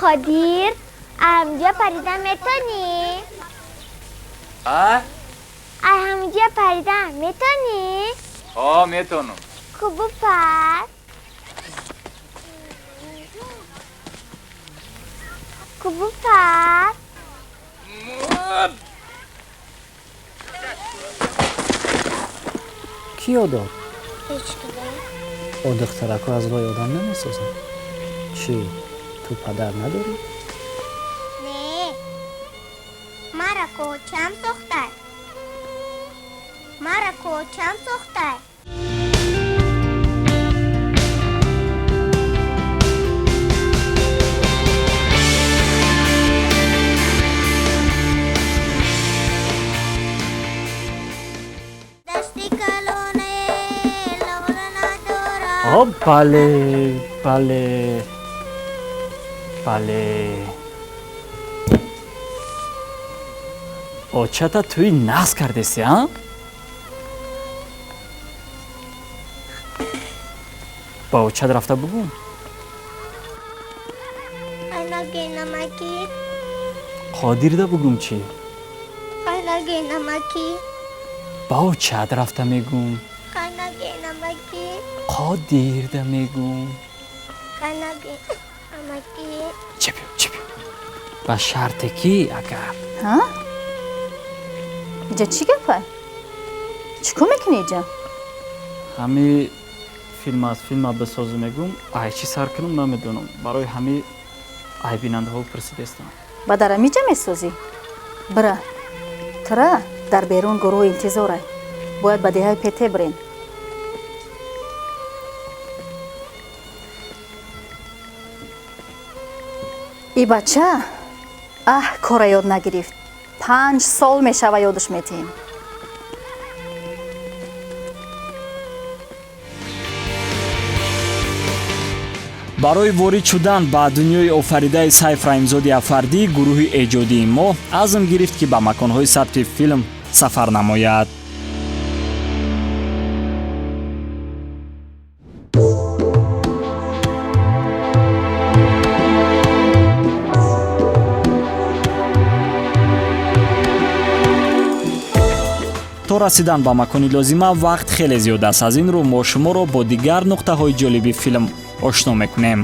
Қодир, ҳамҷа парида метонӣ? А? Ҳамҷа парида метонӣ? Ҳо, метонам. Хуб, бупар. Хуб, бупар. Кӣ ёд дод? О, духтарако аз рӯи одам намесозанд. Чӣ, ту падар надорӣ? Не, мара кочам сохтай. Мара кочам сохтай. О, бале, бале, бале. Очата туи нағз кардеси, а? Ба очат рафта бугӯ. Қодирда бугум чӣ? Ба очат рафта мегӯм. Қодирда мегӯм. Чӣ биё, чӣ биё. Ба шарте ки агар. Ҳа? Иҷа чӣ гапа? Чӣ кор мекунӣ иҷа? Ҳами филм аз филма бисозу мегӯм, ай чӣ сар кунам намедонам. Барои ҳами ай бинандаҳо пурсидестам. Ба дар ҳамиҷа месозӣ? Бира. Тира дар берун гурӯҳи интизорай. Бояд ба деҳаи Пете бирен. И бача аҳ кора ёд нагирифт. 5 сол мешава ёдаш метиҳем. Барои ворид шудан ба дунёи офаридаи Сайф Раҳимзоди Афардӣ гурӯҳи эҷодии мо азм гирифт, ки ба маконҳои сабти филм сафар намояд. То расидан ба макони лозима вақт хеле зиёд аст. Аз ин рӯ мо шуморо бо дигар нуқтаҳои ҷолиби филм ошно мекунем.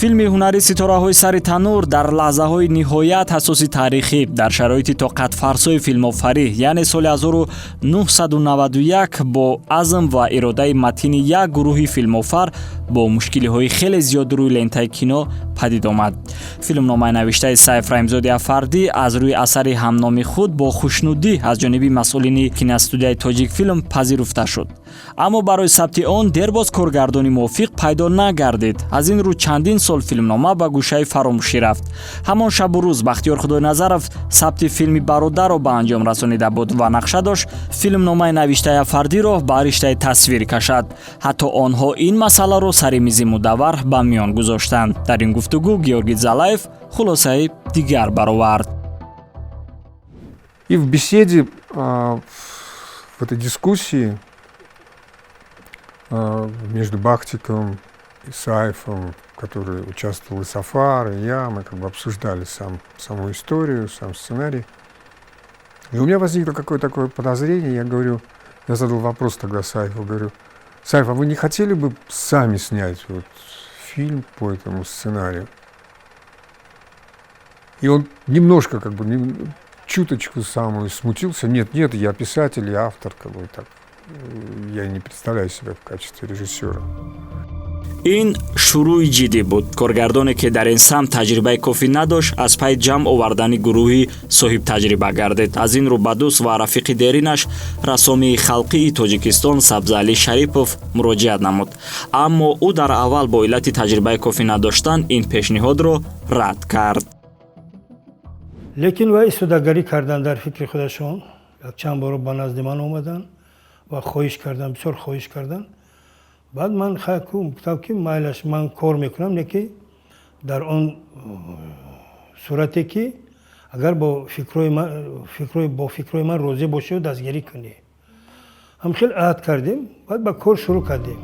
Филми ҳунари ситораҳои сари танур дар лаҳзаҳои ниҳоят ҳассоси таърихӣ дар шароити тоқатфарсои филмофарӣ, яъне соли 1991 бо азм ва иродаи матини як гурӯҳи филмофар бо мушкилиҳои хеле зиёд рӯи лентаи кино падид омад. Филмномаи навиштаи Сайф Раҳимзоди Афардӣ аз рӯи асари ҳамноми худ бо хушнудӣ аз ҷониби масъулини киностудияи Тоҷикфилм пазируфта шуд. Аммо барои сабти он дербоз коргардони мувофиқ пайдо нагардид. Аз ин рӯ чандин сол филмнома ба гӯшаи фаромӯшӣ рафт. Ҳамон шабу рӯз Бахтиёр Худойназаров сабти филми Бародарро ба анҷом расонида буд ва нақша дошт филмномаи навиштаи Афардиро ба риштаи тасвир кашад. Ҳатто онҳо ин масъаларо сари мизи мудаввар ба миён гузоштанд. Дар ин гуфтугӯ Георгий Залаев хулосаи дигар баровард. И в беседе, в этой дискуссии между Бахтиком и Сайфом, который участвовал и Сафар, и я, мы как бы обсуждали саму историю, сам сценарий. И у меня возникло какое-то такое подозрение, я говорю, я задал вопрос тогда Сайфу, говорю: Сайф, а вы не хотели бы сами снять вот фильм по этому сценарию? И он немножко, как бы, чуточку самую смутился. Нет, нет, я писатель, я автор, как бы так. Я не представляю себя в качестве режиссера. Ин шурӯи ҷиддӣ буд. Коргардоне, ки дар ин самт таҷрибаи кофӣ надошт, аз пайи ҷамъ овардани гурӯҳи соҳибтаҷриба гардид. Аз ин рӯ ба дӯст ва рафиқи деринаш, рассомии халқии Тоҷикистон Сабзаалӣ Шарипов муроҷиат намуд. Аммо ӯ дар аввал бо иллати таҷрибаи кофӣ надоштан ин пешниҳодро рад кард. Лекин вай истудагарӣ кардан дар фикри худашон, якчанд боро ба назди ман омаданд ва хоҳиш карданд, бисёр хоҳиш карданд. Баъд ман гуфтам, ки майлаш, ман кор мекунам, не ки дар он сурате ки агар бо фикрҳои ман розӣ бошӣ дастгирӣ кунӣ. Ҳам хел аҳд кардем, баъд ба кор шурӯъ кардем.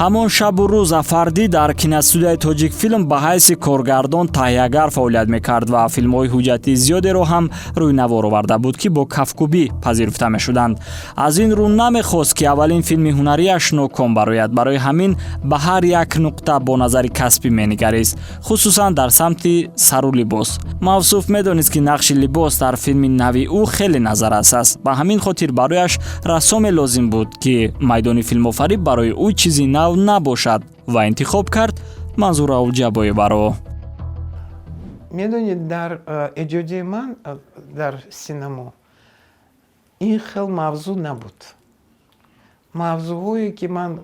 Ҳамон шабу рӯз Афардӣ дар киностудияи Тоҷикфилм ба ҳайси коргардон таҳиягар фаъолият мекард ва филмҳои ҳуҷҷатии зиёдеро ҳам рӯи навор оварда буд, ки бо кафкӯбӣ пазируфта мешуданд. Аз ин рӯ намехост, ки аввалин филми ҳунарияш ноком барояд. Барои ҳамин ба ҳар як нуқта бо назари касбӣ менигарист, хусусан дар самти сару либос. Мавсуф медонист, ки нақши либос дар филми нави ӯ хеле назаррас аст. Ба ҳамин хотир барояш рассоме лозим буд, ки майдони филмофарӣ барои ӯ чизи нав набошад, ва интихоб кард Манзура Улҷабоеваро. Медонед, дар эҷодии ман дар синамо ин хел мавзӯъ набуд. Мавзӯъҳое ки ман,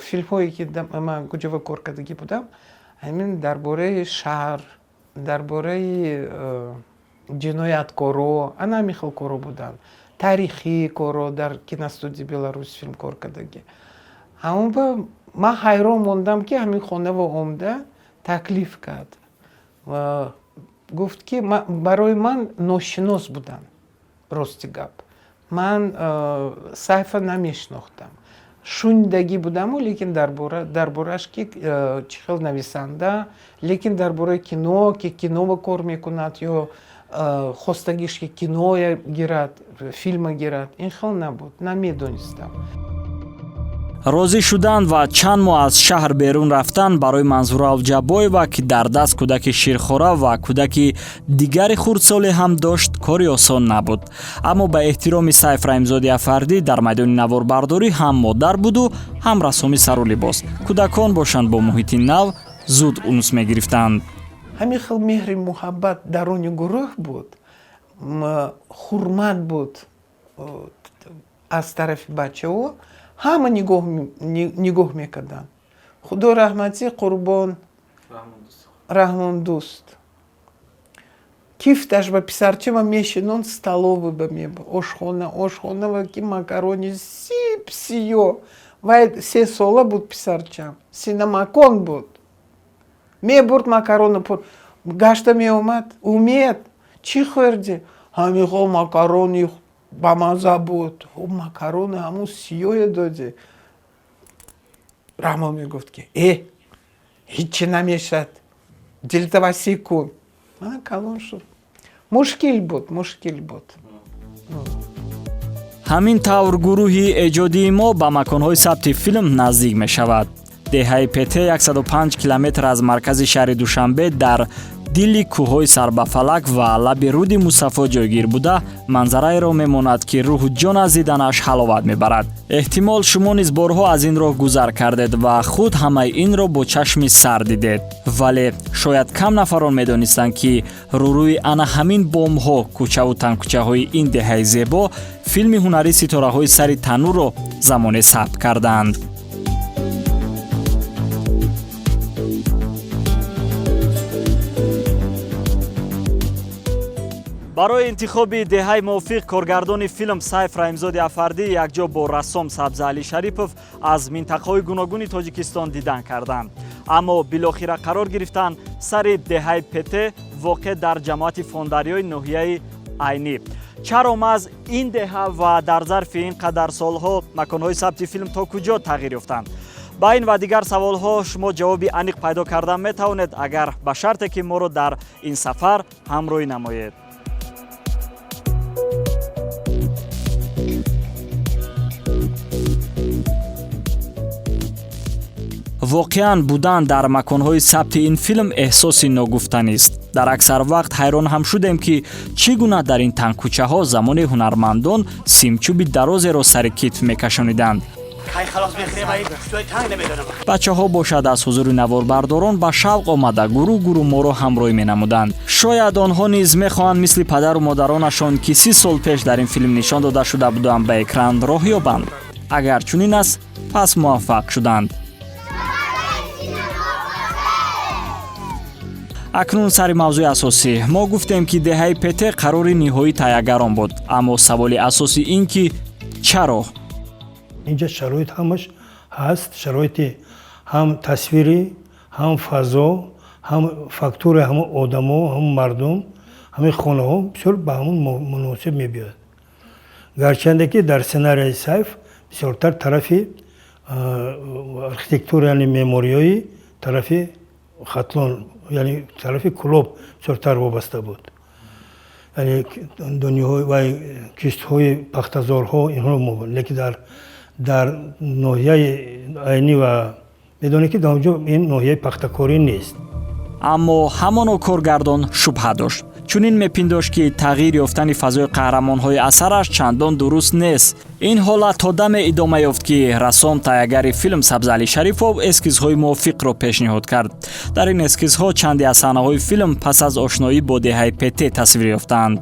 филмҳое ки ман куҷова кор кардагӣ будам, ҳамин дар бораи шаҳр, дар бораи ҷинояткоро, ана ҳамин хел коро буданд. Таърихӣ коро дар киностудияи Беларус филм кор кардагӣ. Ҳамон ба ман ҳайрон мондам, ки ҳамин хонава омда таклиф кард. Гуфт, ки барои ман ношинос буданд, рости гап. Ман Сайфа намешинохтам. Шунидагӣ будаму, лекин дар борааш, ки чӣ хел нависанда, лекин дар бораи кино, ки кинова кор мекунад ё хостагиш, ки киноя гирад, филма гирад, ин хел набуд, намедонистам. Розӣ шудан ва чанд моҳ аз шаҳр берун рафтан барои Манзура Улҷабоева, ки дар даст кӯдаки ширхора ва кӯдаки дигари хурдсоле ҳам дошт, кори осон набуд. Аммо ба эҳтироми Сайф Раҳимзоди Афардӣ дар майдони наворбардорӣ ҳам модар буду, ҳам рассоми сару либос. Кӯдакон бошанд, бо муҳити нав зуд унс мегирифтанд. Ҳамин хел меҳри муҳаббат даруни гурӯҳ буд, ҳурмат буд аз тарафи бачаҳо. Ҳама нигоҳ мекарданд. Худо раҳматӣ Қурбон Раҳмондӯст. Кифташ ба писарчама мешинон, столовый ба мебуд, ошхона, ошхона ва ки макарони сип сиё. Вай 3 сола буд писарчам, синамакон буд. Мебурд макарону пур. Гашта меомад, умед, чӣ хӯрдӣ? Ҳамихо макарони бамаза буд. Макарони ҳамун сиёҳе додӣ. Раҳмон мегуфт, ки ҳиччи намешад, дилтавасӣ кун. Мана калон шуд. Мушкил буд, мушкил буд. Ҳамин тавр гурӯҳи эҷодии мо ба маконҳои сабти филм наздик мешавад. Деҳаи Пете 105 километр аз маркази шаҳри Душанбе дар дили кӯҳҳои сарбафалак ва лаби руди Мусаффо ҷойгир буда, манзараеро мемонад, ки рӯҳу ҷон аз диданаш ҳаловат мебарад. Эҳтимол, шумо низ борҳо аз ин роҳ гузар кардед ва худ ҳамаи инро бо чашми сар дидед. Вале шояд кам нафарон медонистанд, ки рӯрӯи ана ҳамин бомҳо, кӯчаву тангкӯчаҳои ин деҳаи зебо филми ҳунарии Ситораҳои сари танӯрро замоне сабт карданд. Барои интихоби деҳаи мувофиқ коргардони филм Сайф Раҳимзоди Афардӣ якҷо бо рассом Сабзаалӣ Шарипов аз минтақаҳои гуногуни Тоҷикистон дидан карданд. Аммо билохира қарор гирифтанд сари деҳаи Пете, воқеъ дар ҷамоати Фондарёи ноҳияи Айнӣ. Чаро маҳз ин деҳа ва дар зарфи ин қадар солҳо маконҳои сабти филм то куҷо тағйир ёфтанд? Ба ин ва дигар саволҳо шумо ҷавоби аниқ пайдо кардан метавонед, агар ба шарте ки моро дар ин сафар ҳамроҳӣ намоед. Воқеан, будан дар маконҳои сабти ин филм эҳсоси ногуфтанист. Дар аксар вақт ҳайрон ҳам шудем, ки чӣ гуна дар ин тангкӯчаҳо замони ҳунармандон симчӯби дарозеро сари китф мекашониданд. Бачаҳо бошад, аз ҳузури наворбардорон ба шавқ омада, гурӯҳ гурӯҳ моро ҳамроҳӣ менамуданд. Шояд онҳо низ мехоҳанд мисли падару модаронашон, ки 30 сол пеш дар ин филм нишон дода шуда буданд, ба экран роҳ ёбанд. Агар чунин аст, пас муваффақ шуданд. Акнун сари мавзӯи асосӣ. Мо гуфтем, ки деҳаи Пете қарори ниҳоии таҳиягарон буд, аммо саволи асосӣ ин ки чаро? Инҷа шароит ҳамаш ҳаст, шароити ҳам тасвирӣ, ҳам фазо, ҳам фактураи ҳамон одамо, ҳам мардум, ҳамин хонаҳо бисёр ба ҳамон муносиб мебиёяд. Гарчанде ки дар сценарияи Сайф бисёртар тарафи архитектура, яъне меъмориҳои тарафи Хатлон, яъне тарафи Кӯлоб бисёртар вобаста буд, яъне дунёҳои вай, киштҳои пахтазорҳо, инҳо. Лекин дар ноҳияи Айнӣ ва медонед, ки дар он ҷо ин ноҳияи пахтакорӣ нест. Аммо ҳамоно коргардон шубҳа дошт. Чунин мепиндошт, ки тағйир ёфтани фазои қаҳрамонҳои асараш чандон дуруст нест. Ин ҳолат то даме идома ёфт, ки рассом, таҳиягари филм Сабзалӣ Шарифов эскизҳои мувофиқро пешниҳод кард. Дар ин эскизҳо чанде аз саҳнаҳои филм пас аз ошноӣ бо деҳаи Пете тасвир ёфтаанд.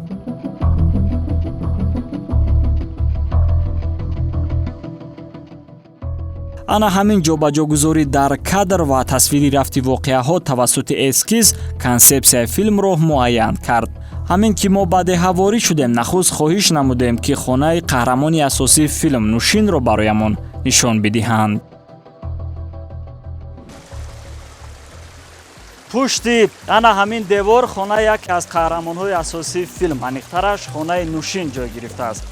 Ана ҳамин ҷобаҷогузорӣ дар кадр ва тасвири рафти воқеаҳо тавассути эскиз консепсияи филмро муайян кард. Ҳамин ки мо ба деҳа ворид шудем, нахуст хоҳиш намудем, ки хонаи қаҳрамони асосии филм Нушинро бароямон нишон бидиҳанд. Пушти ана ҳамин девор хонаи яке аз қаҳрамонҳои асосии филм, аниқтараш хонаи Нушин ҷой гирифтааст.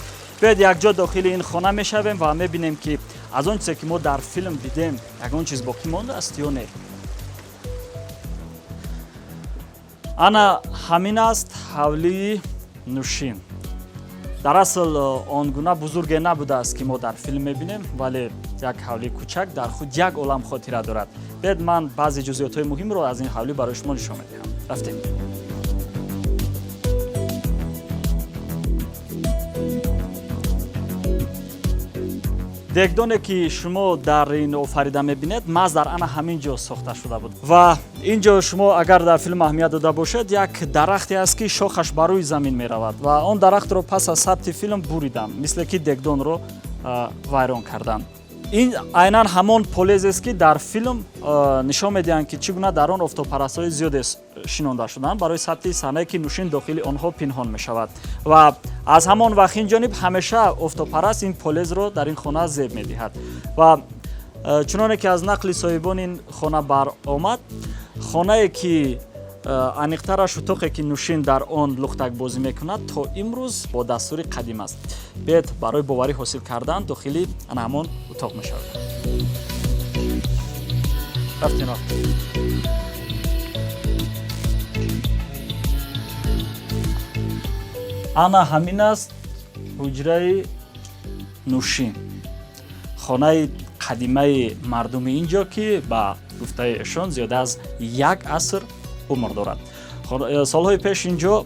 Биёед, якҷо дохили ин хона мешавем ва мебинем, ки аз он чизе, ки мо дар филм дидем, ягон чиз боқӣ мондааст ё не. Ана ҳамин аст ҳавлии Нушин. Дар асл он гуна бузурге набудааст, ки мо дар филм мебинем, вале як ҳавлии кӯчак дар худ як олам хотира дорад. Биёед, ман баъзе ҷузъиётҳои муҳимро аз ин ҳавлӣ барои шумо нишон медиҳам. Рафтем. Дегдоне, ки шумо дар ин офарида мебинед, маҳз дар ана ҳамин ҷо сохта шуда буд. Ва ин ҷо шумо агар дар филм аҳамият дода бошед, як дарахте аст, ки шохаш ба рӯи замин меравад ва он дарахтро пас аз сабти филм буриданд, мисле ки дегдонро вайрон карданд. Ин айнан ҳамон полезест, ки дар филм нишон медиҳанд, ки чӣ гуна дар он офтобпарастҳои зиёде шинонда шуданд барои сабти саҳнае, ки Нушин дохили онҳо пинҳон мешавад. Ва аз ҳамон вақт ин ҷониб ҳамеша офтобпараст ин полезро дар ин хона зеб медиҳад. Ва чуноне ки аз нақли соҳибони ин хона баромад, хонае ки, аниқтараш утоқе, ки Нушин дар он лухтак бозӣ мекунад, то имрӯз бо дастури қадим аст. Биёед, барои боварӣ ҳосил кардан дохили ана ҳамон утоқ мешавад. Рафтем, рафтем. Ана ҳамин аст ҳуҷраи Нушин, хонаи қадимаи мардуми ин ҷо, ки ба гуфтаи эшон зиёда аз як аср умр дорад. Солҳои пеш ин ҷо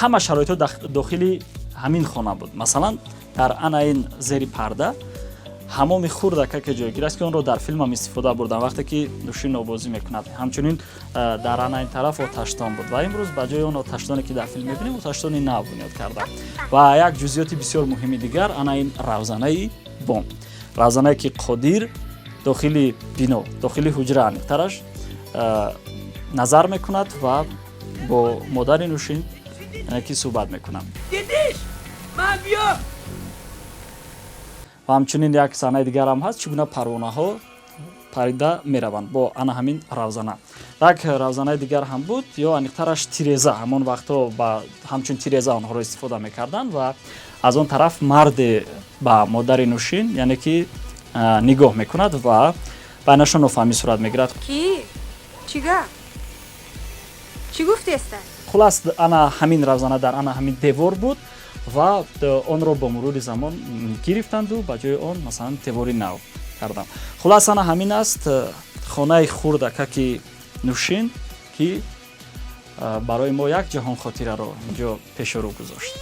ҳама шароитҳо дохили ҳамин хона буд. Масалан, дар ана ин зери парда ҳамоми хурдака ки ҷойгир аст, ки онро дар филмам истифода бурдам, вақте ки Нушин обозӣ мекунад. Ҳамчунин дар ана ин тараф оташдон буд ва имрӯз ба ҷои он оташдоне, ки дар филм мебинем, оташдони нав бунёд кардам. Ва як ҷузъиёти бисёр муҳими дигар, ана ин равзанаи бом, равзанае, ки Қодир дохили бино, дохили ҳуҷра аниқтараш, назар мекунад ва бо модари Нушин ки суҳбат мекунад. Ман биё. Ва ҳамчунин як саҳнаи дигарам ҳаст, чӣ гуна парвонаҳо парида мераванд бо ана ҳамин равзана. Як равзанаи дигар ҳам буд, ё аниқтараш тиреза. Ҳамон вақтҳо ба ҳамчун тиреза онҳоро истифода мекарданд ва аз он тараф марде ба модари Нушин, яъне ки, нигоҳ мекунад ва байнашон нофаҳмӣ сурат мегирад. Кӣ? Чӣ гап? Чӣ гуфтеста? Хулас, ана ҳамин равзана дар ана ҳамин девор буд ва онро бо мурури замон гирифтанду ба ҷои он, масалан, девори нав карданд. Хулас, ана ҳамин аст хонаи хурдакаки Нушин, ки барои мо як ҷаҳон хотираро инҷо пешорӯ гузошт.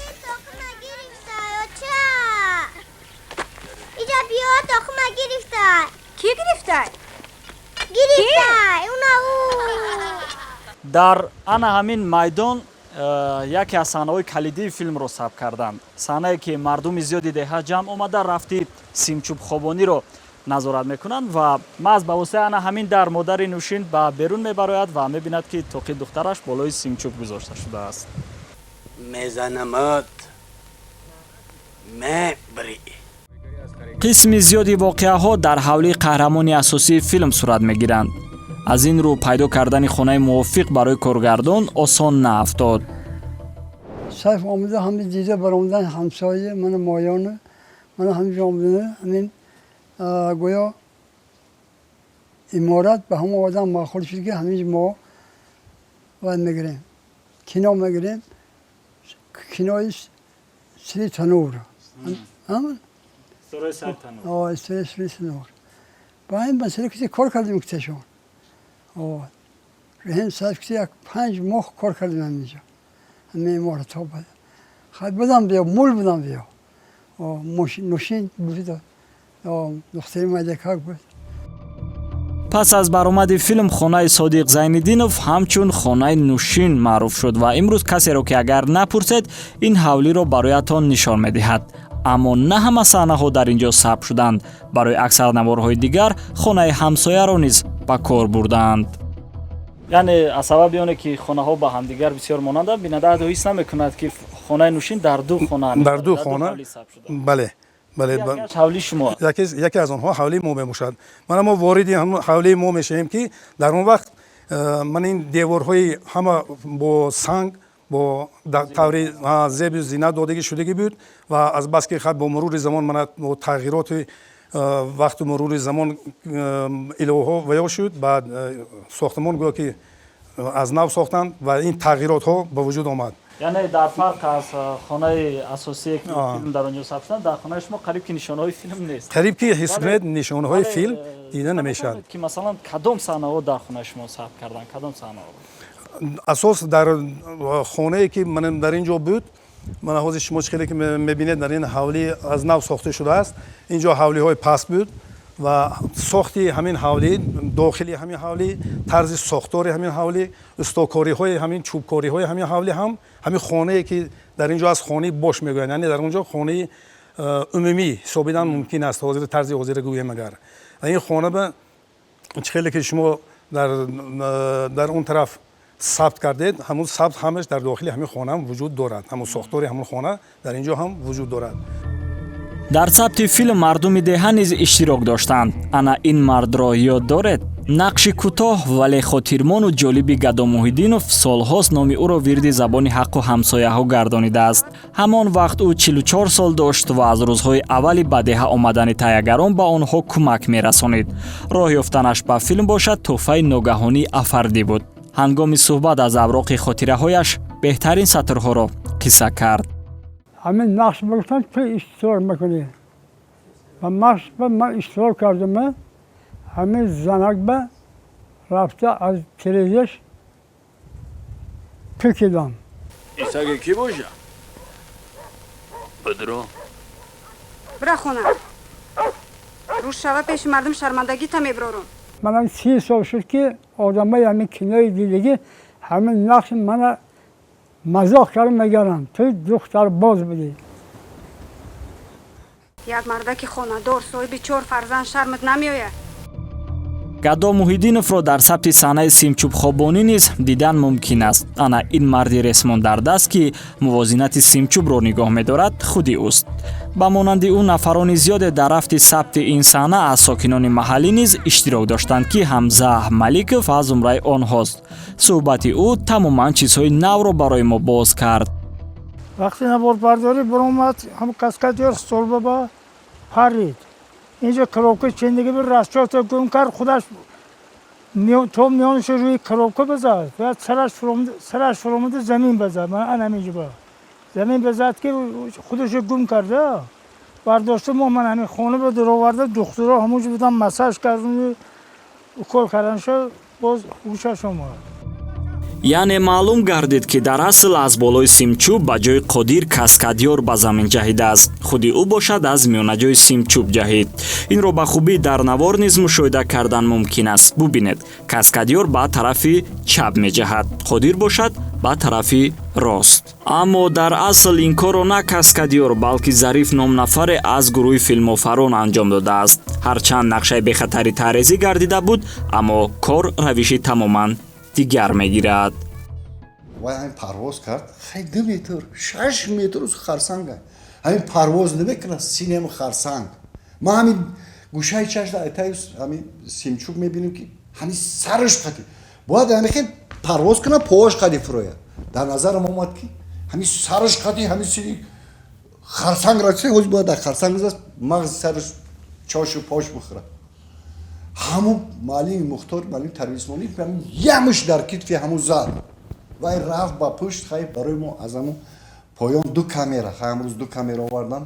Иҷа биё, тохма. Гирифтай. Кӣ гирифтай? Гирифтай. Уна ӯ. Дар ана ҳамин майдон яке аз саҳнаҳои калидии филмро сабт карданд, саҳнае ки мардуми зиёди деҳа ҷамъ омада, рафти симчӯбхобониро назорат мекунанд ва маҳз ба воситаи ана ҳамин дар модари Нӯшин ба берун мебарояд ва мебинад, ки тоқи духтараш болои симчӯб гузошта шудааст. Мезанамат, мебрӣ. Қисми зиёди воқеаҳо дар ҳавлии қаҳрамони асосии филм сурат мегиранд. Аз ин рӯ пайдо кардани хонаи мувофиқ барои коргардон осон наафтод. Сайф омада, ҳами дида баромадан, ҳамсоя мана моёна мана ҳамиҷо омадана, ҳамин гӯё иморат ба ҳамон одам маъқул шуд, ки ҳаминҷо мо вай мегирем, кино мегирем, кинои Сири танур. Сири танур. Ба ин масъала киси кор кардем, киташон Раҳим Сайф киси як 5 моҳ кор кардем ҳаминҷо, ҳамин иморатҳо. Хай будам биё, мул будам биё, Нушин буд, духтари майдакак буд. Пас аз баромади филм хонаи Содиқ Зайниддинов ҳамчун хонаи Нӯшин маъруф шуд ва имрӯз касеро ки агар напурсед, ин ҳавлиро бароятон нишон медиҳад. Аммо на ҳама саҳнаҳо дар ин ҷо сабт шуданд. Барои аксар наворҳои дигар хонаи ҳамсояро низ ба кор бурдаанд. Яъне аз сабаби оне ки хонаҳо ба ҳамдигар бисёр монанданд, бинанда ҳатто ҳис намекунад, ки хонаи Нӯшин дар ду хона дар ду хона, бале. Ҳавлии шумо. Яке аз онҳо ҳавлии мо мебошад. Мана мо вориди ҳавлии мо мешавем, ки дар он вақт ман ин деворҳои ҳама бо санг, бо таври зебу зинат додагӣ шудагӣ буд ва азбаски бо мурури замон, мана бо тағйироти вақту мурури замон иловаҳо ваё шуд, баъд сохтмон гӯё ки аз нав сохтанд ва ин тағйиротҳо ба вуҷуд омад. Яъне дар фарқ аз хонаи асосие, ки филм дар он ҷо сабт шуданд, дар хонаи шумо қариб ки нишонаҳои филм нест. Қариб ки ҳис кунед, нишонаҳои филм дида намешавад. Ки масалан кадом саҳнаҳо дар хонаи шумо сабт карданд, кадом саҳнаҳо? Асос дар хонае ки ман дар ин ҷо буд, мана ҳозир шумо чӣ хеле ки мебинед, дар ин ҳавлӣ аз нав сохта шудааст. Ин ҷо ҳавлиҳои паст буд ва сохти ҳамин ҳавлӣ, дохили ҳамин ҳавлӣ, тарзи сохтори ҳамин ҳавлӣ, устокориҳои ҳамин, чӯбкориҳои ҳамин ҳавлӣ ҳам ҳамин хонае ки дар ин ҷо аз хонаи бош мегӯянд, яъне дар он ҷо хонаи умумӣ ҳисобидан мумкин аст, ҳозир тарзи ҳозира гӯем агар. Ва ин хона ба чӣ хеле ки шумо дар он тараф сабт кардед, ҳамун сабт ҳамаш дар дохили ҳамин хона ҳам вуҷуд дорад, ҳамун сохтори ҳамун хона дар ин ҷо ҳам вуҷуд дорад. Дар сабти филм мардуми деҳа низ иштирок доштанд. Ана ин мардро ёд доред? Нақши кӯтоҳ, вале хотирмону ҷолиби Гадо Муҳиддинов солҳост номи ӯро вирди забони ҳаққу ҳамсояҳо гардонидааст. Ҳамон вақт ӯ 44 сол дошт ва аз рӯзҳои аввали ба деҳа омадани тайягарон ба онҳо кӯмак мерасонид. Роҳ ёфтанаш ба филм бошад, тӯҳфаи ногаҳонии Афардӣ буд. Ҳангоми суҳбат аз авроқи хотираҳояш беҳтарин сатрҳоро қисса кард. Ҳамин нақш гуфтан, ту иштирок мекунӣ ва нақш ба ман иштирок кардам. Ҳамин занак ба рафта аз терезаш пикидам. Исаги кӣ боша? Бадро. Бира хона. Рӯз шава, пеши мардум шармандагита меброрум. Манам 30 сол шуд, ки одамои ҳамин кинои дидагӣ ҳамин нақши мана мазоқ карда мегаранд: ту духтарбоз будӣ. Як мардаки хонадор, соҳиби чор фарзанд, шармат намеояд? Гадо Муҳиддиновро дар сабти саҳнаи симчӯбхобонӣ низ дидан мумкин аст. Ана ин марди ресмон дар даст, ки мувозинати симчӯбро нигоҳ медорад, худи ӯст. Ба монанди ӯ нафарони зиёде дар рафти сабти ин саҳна аз сокинони маҳаллӣ низ иштирок доштанд, ки Ҳамза Маликов аз зумраи онҳост. Суҳбати ӯ тамоман чизҳои навро барои мо боз кард. Вақти наворбардорӣ баромад, ҳам каскадёр столба ба парид. Инҷо коробка чендиги бир расчёта гум кард, худаш то миёнашо рӯи коробка бизад, баъд сараш фуромада замин базад. Ман ан ҳаминҷо ба замин базад, ки худашо гум карда. Бардошта мо ман ҳамин хона ба дуроварда, духтуро ҳамонҷо будан, массаж кардан, укол карданшо, боз ҳушаш омад. Яъне маълум гардид, ки дар асл аз болои симчӯб ба ҷои Қодир каскадёр ба замин ҷаҳидааст. Худи ӯ бошад, аз миёнаҷои симчӯб ҷаҳид. Инро ба хубӣ дар навор низ мушоҳида кардан мумкин аст. Бубинед, каскадёр ба тарафи чап меҷаҳад, Қодир бошад, ба тарафи рост. Аммо дар асл ин корро на каскадёр, балки Зариф ном нафаре аз гурӯҳи филмофарон анҷом додааст. Ҳарчанд нақшаи бехатари таърезӣ гардида буд, аммо кор равиши тамоман дигар мегирад. Вай ҳамин парвоз кард, хай, 2 метр, 6 метр харсанга, ҳамин парвоз намекунад, синем харсанг. Ман ҳамин гӯшаи чашм айтаи ҳамин симчӯб мебинем, ки ҳамин сараш қати бояд ҳамин хел парвоз кунад, поаш қади фурояд. Дар назарам омад, ки ҳамин сараш қати ҳамин сини харсанг раси, ҳози бояд дар харсанг мағзи сараш чошу пош бихӯрад. Ҳамун муаллими Мухтор, муаллими тарбиятисмонӣ, ямуш дар китфи ҳамун зад, вай рафт ба пушт. Хай, барои мо аз ҳамун поён ду камера, хай, ҳамрӯз ду камера овардан,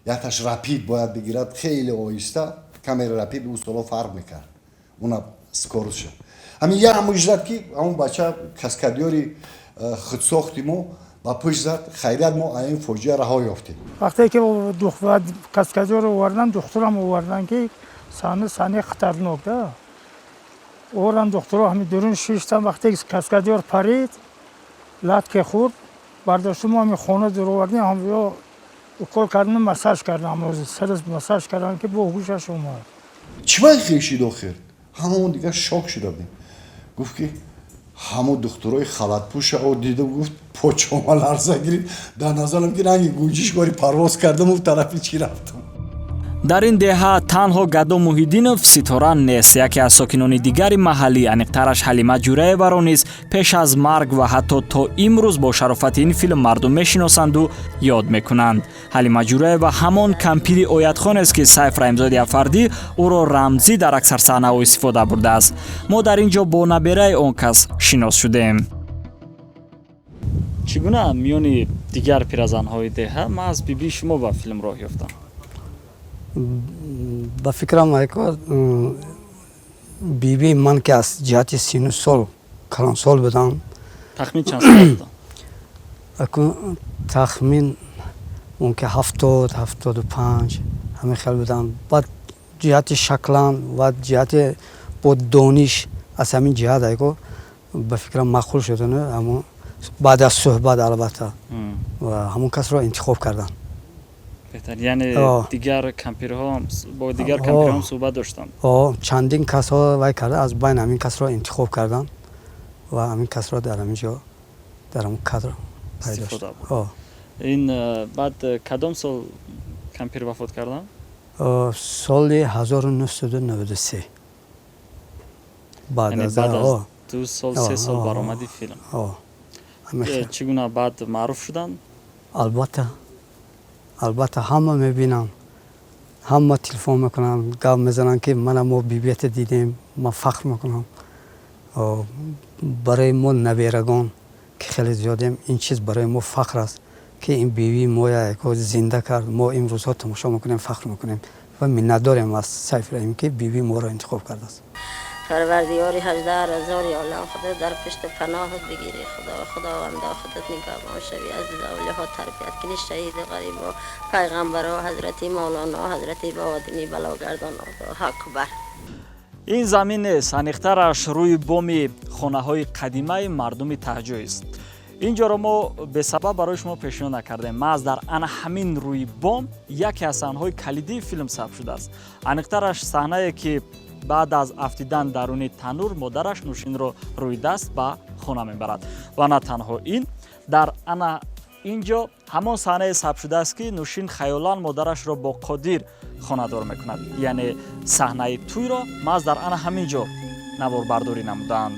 якташ рапид бояд бигирад, хеле оҳиста. Камера рапид ӯ соло фарқ мекард, уна скорость ша. Ҳамин ямуш зад, ки ҳамун бача каскадёри худсохти мо ба пушт зад. Хайрият, мо аз ин фоҷиа раҳо ёфтем. Вақте ки каскадёр овардан, духтурам овардан, ки саҳна саҳнаи хатарнок да, овардан духтуро, ҳамин дурун шиштан. Вақте ки каскадёр парид, латке хӯрд, бардошту мо ҳамин хона дур овардем, ҳамё укол кардан, массаж кардам, сарас массаж кардам, ки бо ҳушаш омад. Чӣ вай хешид охир? Ҳамаон дигар шок шуда будем. Гуфт, ки ҳамун духтурои халатпӯша дидам, гуфт, почома ларза гирифт. Дар назарам ки ранги гунҷишкори парвоз кардаму тарафи чӣ рафтам. Дар ин деҳа танҳо Гадо Муҳиддинов ситора нест. Яке аз сокинони дигари маҳаллӣ, аниқтараш Ҳалима Ҷураеваро низ пеш аз марг ва ҳатто то имрӯз бо шарофати ин филм мардум мешиносанду ёд мекунанд. Ҳалима Ҷураева ҳамон кампири оятхонест, ки Сайф Раҳимзоди Афардӣ ӯро рамзӣ дар аксар саҳнаҳо истифода бурдааст. Мо дар ин ҷо бо набераи он кас шинос шудем. Чӣ гуна миёни дигар пиразанҳои деҳа ман аз бибии шумо ба филм роҳ ёфтам? Ба фикрам, айко, бибии ман, ки аз ҷиҳати сину сол калонсол будам. Тахмин чанд сол будам? Акун тахмин мумкин 70, 75, ҳамин хел будам. Баъд ҷиҳати шаклан ва ҷиҳати бо дониш, аз ҳамин ҷиҳат, айко, ба фикрам маъқул шудану ҳамун баъд аз суҳбат, албатта, ва ҳамон касро интихоб кардам. Беҳтар. Яъне дигар кампирҳо, бо дигар кампирҳом суҳбат доштам? Чандин касҳо вай карда, аз байн ҳамин касро интихоб кардам ва ҳамин касро дар ҳамин ҷо, дар ҳамон кадр пайдо шуд. Ин баъд кадом сол кампир вафот кардам? Соли 1993. Баъд аз 2 сол, 3 сол баромади филм. Чӣ гуна баъд маъруф шуданд? Албатта, албатта, ҳама мебинам, ҳама телефон мекунанд, гап мезананд, ки мана мо бибията дидем. Ман фахр мекунам. Барои мо наберагон, ки хеле зиёдем, ин чиз барои мо фахр аст, ки ин бибии моя зинда кард. Мо имрӯзҳо тамошо мекунем, фахр мекунем ва миннатдорем аз Сайф Раҳим, ки бибии моро интихоб кардааст. Парвардигори 18,000 олам, худо дар пушти паноҳат бигирӣ. Худо, худованда, худат нигаҳбон шавӣ, аз авлиҳо тарбият кунӣ, шаҳиди ғарибо, пайғамбаро, ҳазрати Мавлоно, ҳазрати Баводини балогардон. Аллоҳу акбар. Ин замин нест, аниқтараш рӯи боми хонаҳои қадимаи мардуми таҳҷоист. Ин ҷоро мо бесабаб барои шумо пешниҳод накардем. Маҳз дар ана ҳамин рӯи бом яке аз саҳнаҳои калидии филм сабт шудааст, аниқтараш саҳнае, ки баъд аз афтидан даруни танур модараш Нӯшинро рӯи даст ба хона мебарад. Ва на танҳо ин, дар ана ин ҷо ҳамон саҳнае сабт шудааст, ки Нӯшин хаёлан модарашро бо Қодир хонадор мекунад. Яъне саҳнаи тӯйро маҳз дар ана ҳамин ҷо наворбардорӣ намуданд.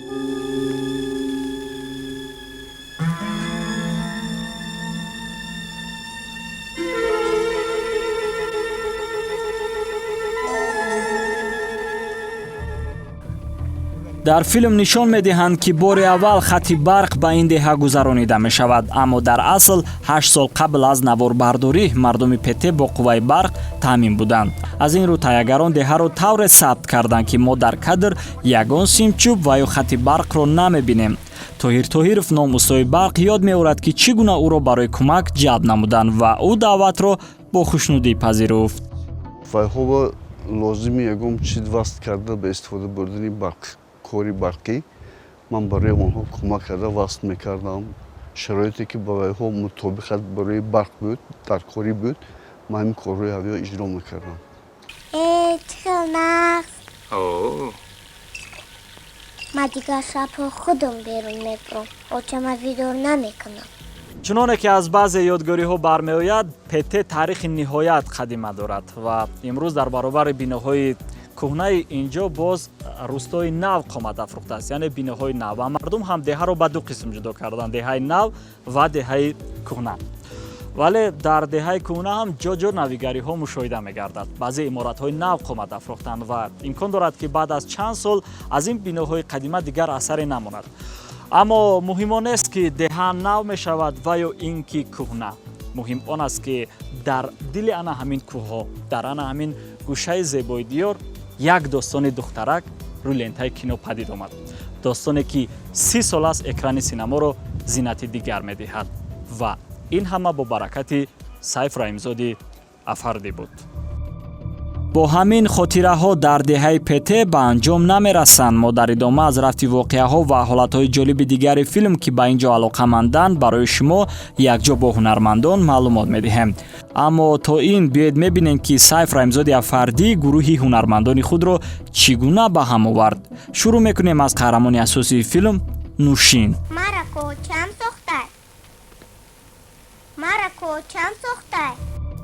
Дар филм нишон медиҳанд, ки бори аввал хати барқ ба ин деҳа гузаронида мешавад, аммо дар асл 8 сол қабл аз наворбардорӣ мардуми Пете бо қувваи барқ таъмин буданд. Аз ин рӯ таҳиягарон деҳаро тавре сабт карданд, ки мо дар кадр ягон симчӯб ва ё хати барқро намебинем. Тоҳир Тоҳиров ном устои барқ ёд меорад, ки чӣ гуна ӯро барои кӯмак ҷалб намуданд ва ӯ даъватро бо хушнудӣ пазируфт. Вайҳоба лозими ягон чиз васл карда ба истифода бурдани барқ, кори барқӣ, ман барои онҳо кӯмак карда васл мекардам. Шароите ки ба вайҳо мутобиқат барои барқ буд, дар корӣ буд, ман ҳамин корҳои ҳавиё иҷро мекардам. Э, чӣ хел нағз! Ман дигар шабҳо худам берун мебурам, очама видор намекунам. Чуноне ки аз баъзе ёдгориҳо бармеояд, Пете таърихи ниҳоят қадима дорад ва имрӯз дар баробари биноҳои кӯҳнаи инҷо боз рӯстои нав қомат афрӯхтааст, яъне биноҳои нав, ва мардум ҳам деҳаро ба ду қисм ҷудо карданд: деҳаи нав ва деҳаи кӯҳна. Вале дар деҳаи кӯҳна ҳам ҷо-ҷо навигариҳо мушоҳида мегардад. Баъзе иморатҳои нав қомат афрохтанд ва имкон дорад, ки баъд аз чанд сол аз ин биноҳои қадима дигар асаре намонад. Аммо муҳим он нест, ки деҳа нав мешавад ва ё ин ки кӯҳна. Муҳим он аст, ки дар дили ана ҳамин кӯҳҳо, дар ана ҳамин гӯшаи зебои диёр як достони духтарак рӯи лентаи кино падид омад, достоне ки 30 сол аст экрани синаморо зинати дигар медиҳад ва ин ҳама бо баракати Сайф Раҳимзоди Афардӣ буд. Бо ҳамин хотираҳо дар деҳаи Пете ба анҷом намерасанд. Мо дар идома аз рафти воқеаҳо ва ҳолатҳои ҷолиби дигари филм, ки ба ин ҷо алоқаманданд, барои шумо якҷо бо ҳунармандон маълумот медиҳем. Аммо то ин биёед мебинем, ки Сайф Раҳимзоди Афардӣ гурӯҳи ҳунармандони худро чӣ гуна ба ҳам овард. Шурӯъ мекунем аз қаҳрамони асосии филм Нушин. Мара кочам сохтай, мара кочам сохтай.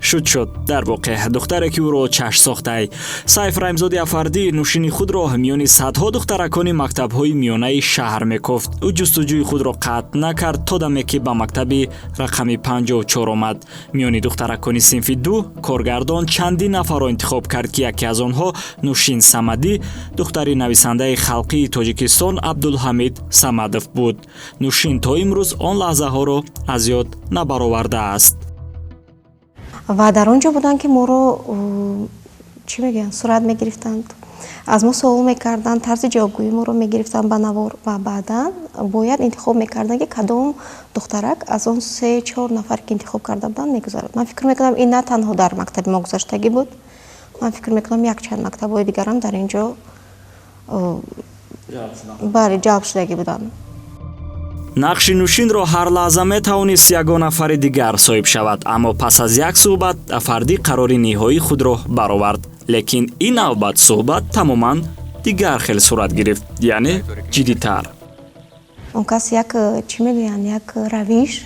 Шуд, шуд. Дар воқеъ, духтаре, ки ӯро чашм сохтай. Сайф Раҳимзоди Афардӣ Нушини худро миёни садҳо духтаракони мактабҳои миёнаи шаҳр мекофт. Ӯ ҷустуҷӯи худро қатъ накард то даме ки ба мактаби рақами 54 омад. Миёни духтаракони синфи ду коргардон чандин нафарро интихоб кард, ки яке аз онҳо Нушин Самадӣ, духтари нависандаи халқии Тоҷикистон Абдулҳамид Самадов буд. Нушин то имрӯз он лаҳзаҳоро аз ёд набаровардааст. Ва дар он ҷо буданд, ки моро, чӣ мегӯянд, сурат мегирифтанд, аз мо суол мекарданд, тарзи ҷавобгӯии моро мегирифтанд ба навор ва баъдан бояд интихоб мекарданд, ки кадом духтарак аз он се чор нафар, ки интихоб карда буданд, мегузарад. Ман фикр мекунам, ин на танҳо дар мактаби мо гузаштагӣ буд, ман фикр мекунам, якчанд мактабҳои дигарам дар ин ҷо, бале, ҷалб шудагӣ буданд. Нақши Нушинро ҳар лаҳза метавонист ягон нафари дигар соҳиб шавад, аммо пас аз як суҳбат Афардӣ қарори ниҳоии худро баровард. Лекин ин навбат суҳбат тамоман дигар хел сурат гирифт, яъне ҷиддитар. Он кас як, чӣ мегӯянд, як равиш,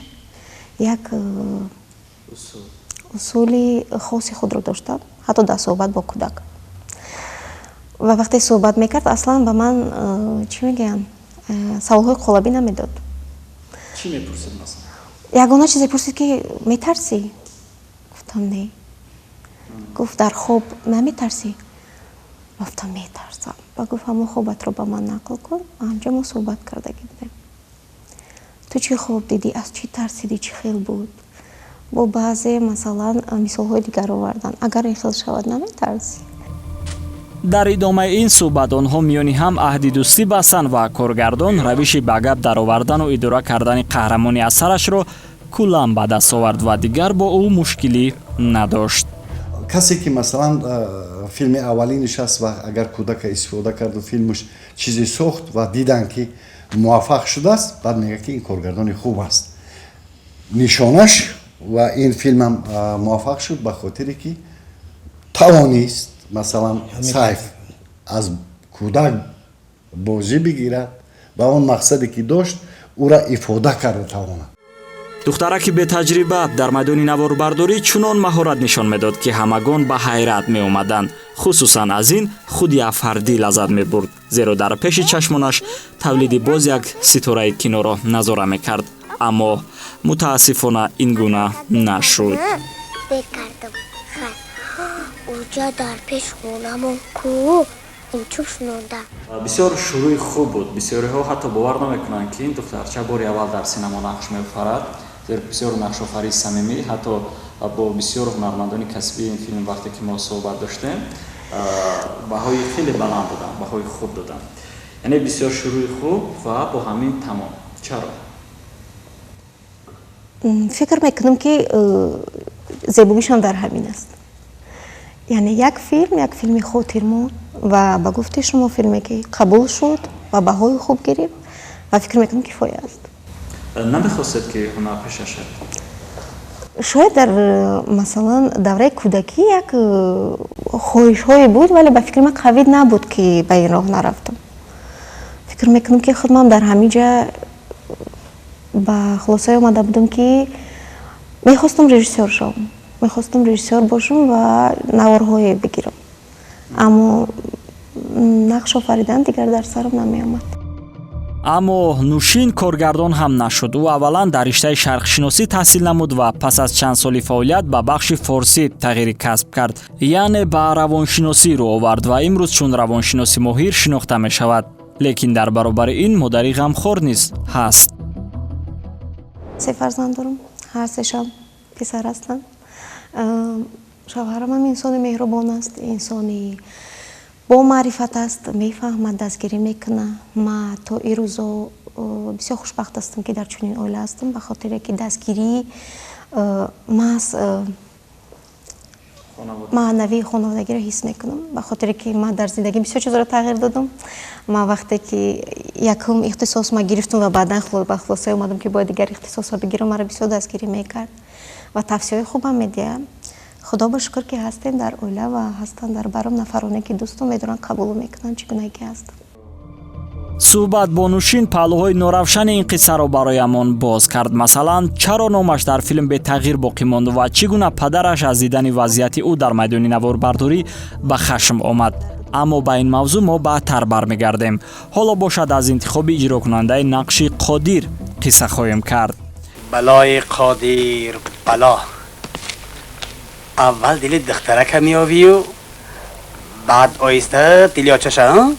як усули хоси худро дошта, ҳатто дар суҳбат бо кӯдак. Ва вақте суҳбат мекард, аслан ба ман, чӣ мегӯянд, саволҳои қолабӣ намедод. Чӣ мепурсид, масалан? Ягона чизе пурсид, ки метарсӣ? Гуфтам, не. Гуфт, дар хоб наметарсӣ? Гуфтам, метарсам. Ба гуфт, ҳамон хобатро ба ман нақл кун. Ҳамҷо мо суҳбат кардагӣ будем: ту чӣ хоб дидӣ, аз чӣ тарсидӣ, чӣ хел буд? Бо баъзе, масалан, мисолҳои дигар овардан: агар ин хел шавад, наметарсӣ? Дар идомаи ин суҳбат онҳо миёни ҳам аҳди дӯстӣ бастанд ва коргардон равиши ба гап даровардану идора кардани қаҳрамони асарашро куллан ба даст овард ва дигар бо ӯ мушкилӣ надошт. Касе ки, масалан, филми аввалинаш аст ва агар кӯдака истифода карду филмаш чизе сохт ва диданд, ки муваффақ шудааст, баъд мегӯяд, ки ин коргардони хуб аст. Нишонаш ва ин филмам муваффақ шуд ба хотире ки тавонист, масалан, Сайф аз кӯдак бозӣ бигирад ва он мақсаде ки дошт, ӯра ифода карда тавонад. Духтараки бетаҷриба дар майдони наворбардорӣ чунон маҳорат нишон медод, ки ҳамагон ба ҳайрат меомаданд. Хусусан аз ин худи Афардӣ лаззат мебурд, зеро дар пеши чашмонаш тавлиди боз як ситораи киноро назора мекард. Аммо мутаассифона ин гуна нашуд. Бекардам. Уҷа дар пеш хонамон ку. Чӯб шунонда. Бисёр шурӯи хуб буд. Бисёриҳо ҳатто бовар намекунанд, ки ин духтарча бори аввал дар синамо нақш меофарад, зеро бисёр нақшофарии самимӣ. Ҳатто бо бисёр ҳунармандони касбии ин филм вақте ки мо суҳбат доштем, баҳои хеле баланд доданд, баҳои хуб доданд. Яъне бисёр шурӯи хуб ва бо ҳамин тамом. Чаро? Фикр мекунам, ки зебогишам дар ҳамин аст. Яъне як филм, як филми хотирмон ва ба гуфти шумо, филме ки қабул шуд ва баҳои хуб гирифт, ва фикр мекунам, кифоя аст. Намехостед, ки ҳунарпеша шавед? Шояд дар, масалан, давраи кӯдакӣ як хоҳишҳое буд, вале ба фикри ман қавӣ набуд, ки ба ин роҳ нарафтам. Фикр мекунам, ки худмам дар ҳамин ҷа ба хулосае омада будам, ки мехостам режиссёр шавам, мехостам режиссёр бошам ва наворҳое бигирам, аммо нақш офаридан дигар дар сарам намеомад. Аммо Нушин коргардон ҳам нашуд. Ӯ аввалан дар риштаи шарқшиносӣ таҳсил намуд ва пас аз чанд соли фаъолият ба бахши форсӣ тағйири касб кард, яъне ба равоншиносӣ рӯ овард ва имрӯз чун равоншиноси моҳир шинохта мешавад. Лекин дар баробари ин модари ғамхор низ ҳаст. Се фарзанд дорам, ҳар сешам писар ҳастанд. Шавҳарамам инсони меҳрубон аст, инсони бо маърифат аст, мефаҳмад, дастгирӣ мекунад. Ма то ирӯзо бисёр хушбахт ҳастам, ки дар чунин оила ҳастам, ба хотире ки дастгирии маҳз маънавии хонаводагиро ҳис мекунам, ба хотире ки ман дар зиндагӣ бисёр чизро тағйир додам. Ман вақте ки якум ихтисос ма гирифтам ва баъдан ба хулосае омадам, ки бояд дигар ихтисосҳо бигирам, маро бисёр дастгирӣ мекард ва тавсияҳои хубам медиҳад. Худо ба шукр, ки ҳастем дар оила ва ҳастанд дар баром нафароне, ки дӯсту медоранд, қабулу мекунанд, чӣ гуна ки ҳастам. Суҳбат бо Нушин паҳлӯҳои норавшани ин қиссаро бароямон боз кард. Масалан, чаро номаш дар филм бетағйир боқӣ монд ва чӣ гуна падараш аз дидани вазъияти ӯ дар майдони наворбардорӣ ба хашм омад. Аммо ба ин мавзӯъ мо баъдтар бармегардем. Ҳоло бошад, аз интихоби иҷрокунандаи нақши Қодир қисса хоҳем кард. Балои Қодир бало. Аввал дили духтарака меёвию, баъд оҳиста дили очаша.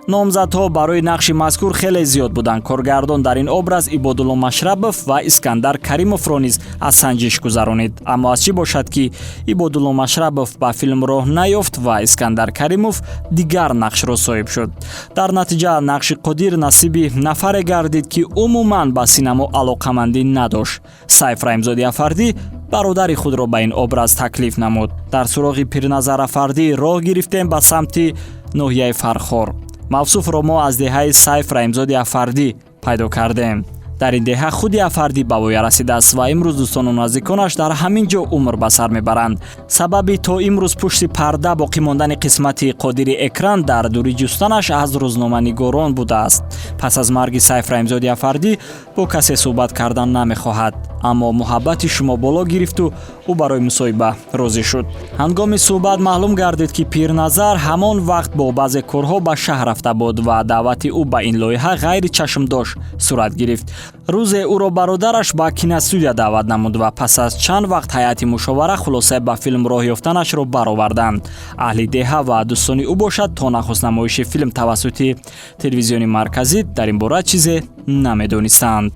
Номзадҳо барои нақши мазкур хеле зиёд буданд. Коргардон дар ин образ Ибодулло Машрабов ва Искандар Каримовро низ аз санҷиш гузаронид. Аммо аз чӣ бошад, ки Ибодулло Машрабов ба филм роҳ наёфт ва Искандар Каримов дигар нақшро соҳиб шуд. Дар натиҷа нақши Қодир насиби нафаре гардид, ки умуман ба синамо алоқамандӣ надошт. Сайф Раҳимзоди Афардӣ бародари худро ба ин образ таклиф намуд. Дар суроғи Пирназар Афардӣ роҳ гирифтем ба самти ноҳияи Фархор. Мавсуфро мо аз деҳаи Сайф Раҳимзоди Афардӣ пайдо кардем. Дар ин деҳа худи Афардӣ ба воя расидааст ва имрӯз дӯстону наздиконаш дар ҳамин ҷо умр ба сар мебаранд. Сабаби то имрӯз пушти парда боқӣ мондани қисмати Қодири экран дар дурӣ ҷустанаш аз рӯзноманигорон будааст. Пас аз марги Сайф Раҳимзоди Афардӣ бо касе суҳбат кардан намехоҳад, аммо муҳаббати шумо боло гирифту ӯ барои мусоҳиба розӣ шуд. Ҳангоми суҳбат маълум гардид, ки Пирназар ҳамон вақт бо баъзе корҳо ба шаҳр рафта буд ва даъвати ӯ ба ин лоиҳа ғайри чашмдошт сурат гирифт. Рӯзе ӯро бародараш ба киностудия даъват намуд ва пас аз чанд вақт ҳайати мушовара хулосаи ба филм роҳ ёфтанашро бароварданд. Аҳли деҳа ва дӯстони ӯ бошад, то нахуст намоиши филм тавассути телевизиони марказӣ дар ин бора чизе намедонистанд.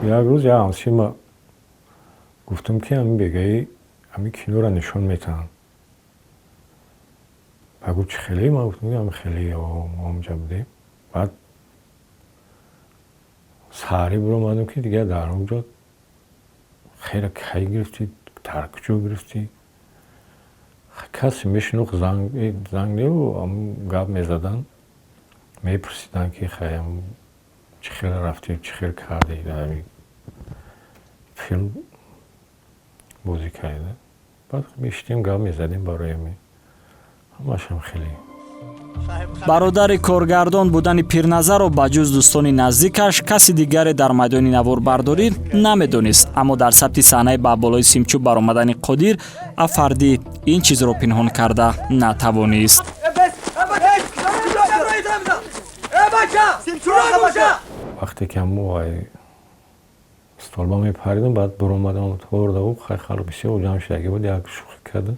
Як рӯз як ҳамсима гуфтам, ки ҳамин бегаи ҳамин киноро нишон метаҳанд. Ба гуфт, чӣ хеле? Ман гуфтам, ки ҳамин хеле омҷа будем. Баъд саҳарӣ биромадем, ки дигар дар он ҷо хеле кай гирифтӣ, дар куҷо гирифтӣ? Касе мешинохт, занг неву гап мезаданд, мепурсиданд, ки хай, чӣ хел рафтӣ, чӣ хел кардӣ, дар филм бозӣ кардӣ. Баъд мешитем, гап мезадем барои ҳамин, ҳамашам хеле. Бародари коргардон будани Пирназарро ба ҷуз дӯстони наздикаш каси дигаре дар майдони наворбардорӣ намедонист. Аммо дар сабти саҳнаи ба болои симчӯб баромадани Қодир Афардӣ ин чизро пинҳон карда натавонист. Вақте ки ҳамо столба мепаридам, баъд биромадам, тордаву хай, халқ бисёр ҷамъ шудагӣ буд, як шӯхӣ карда,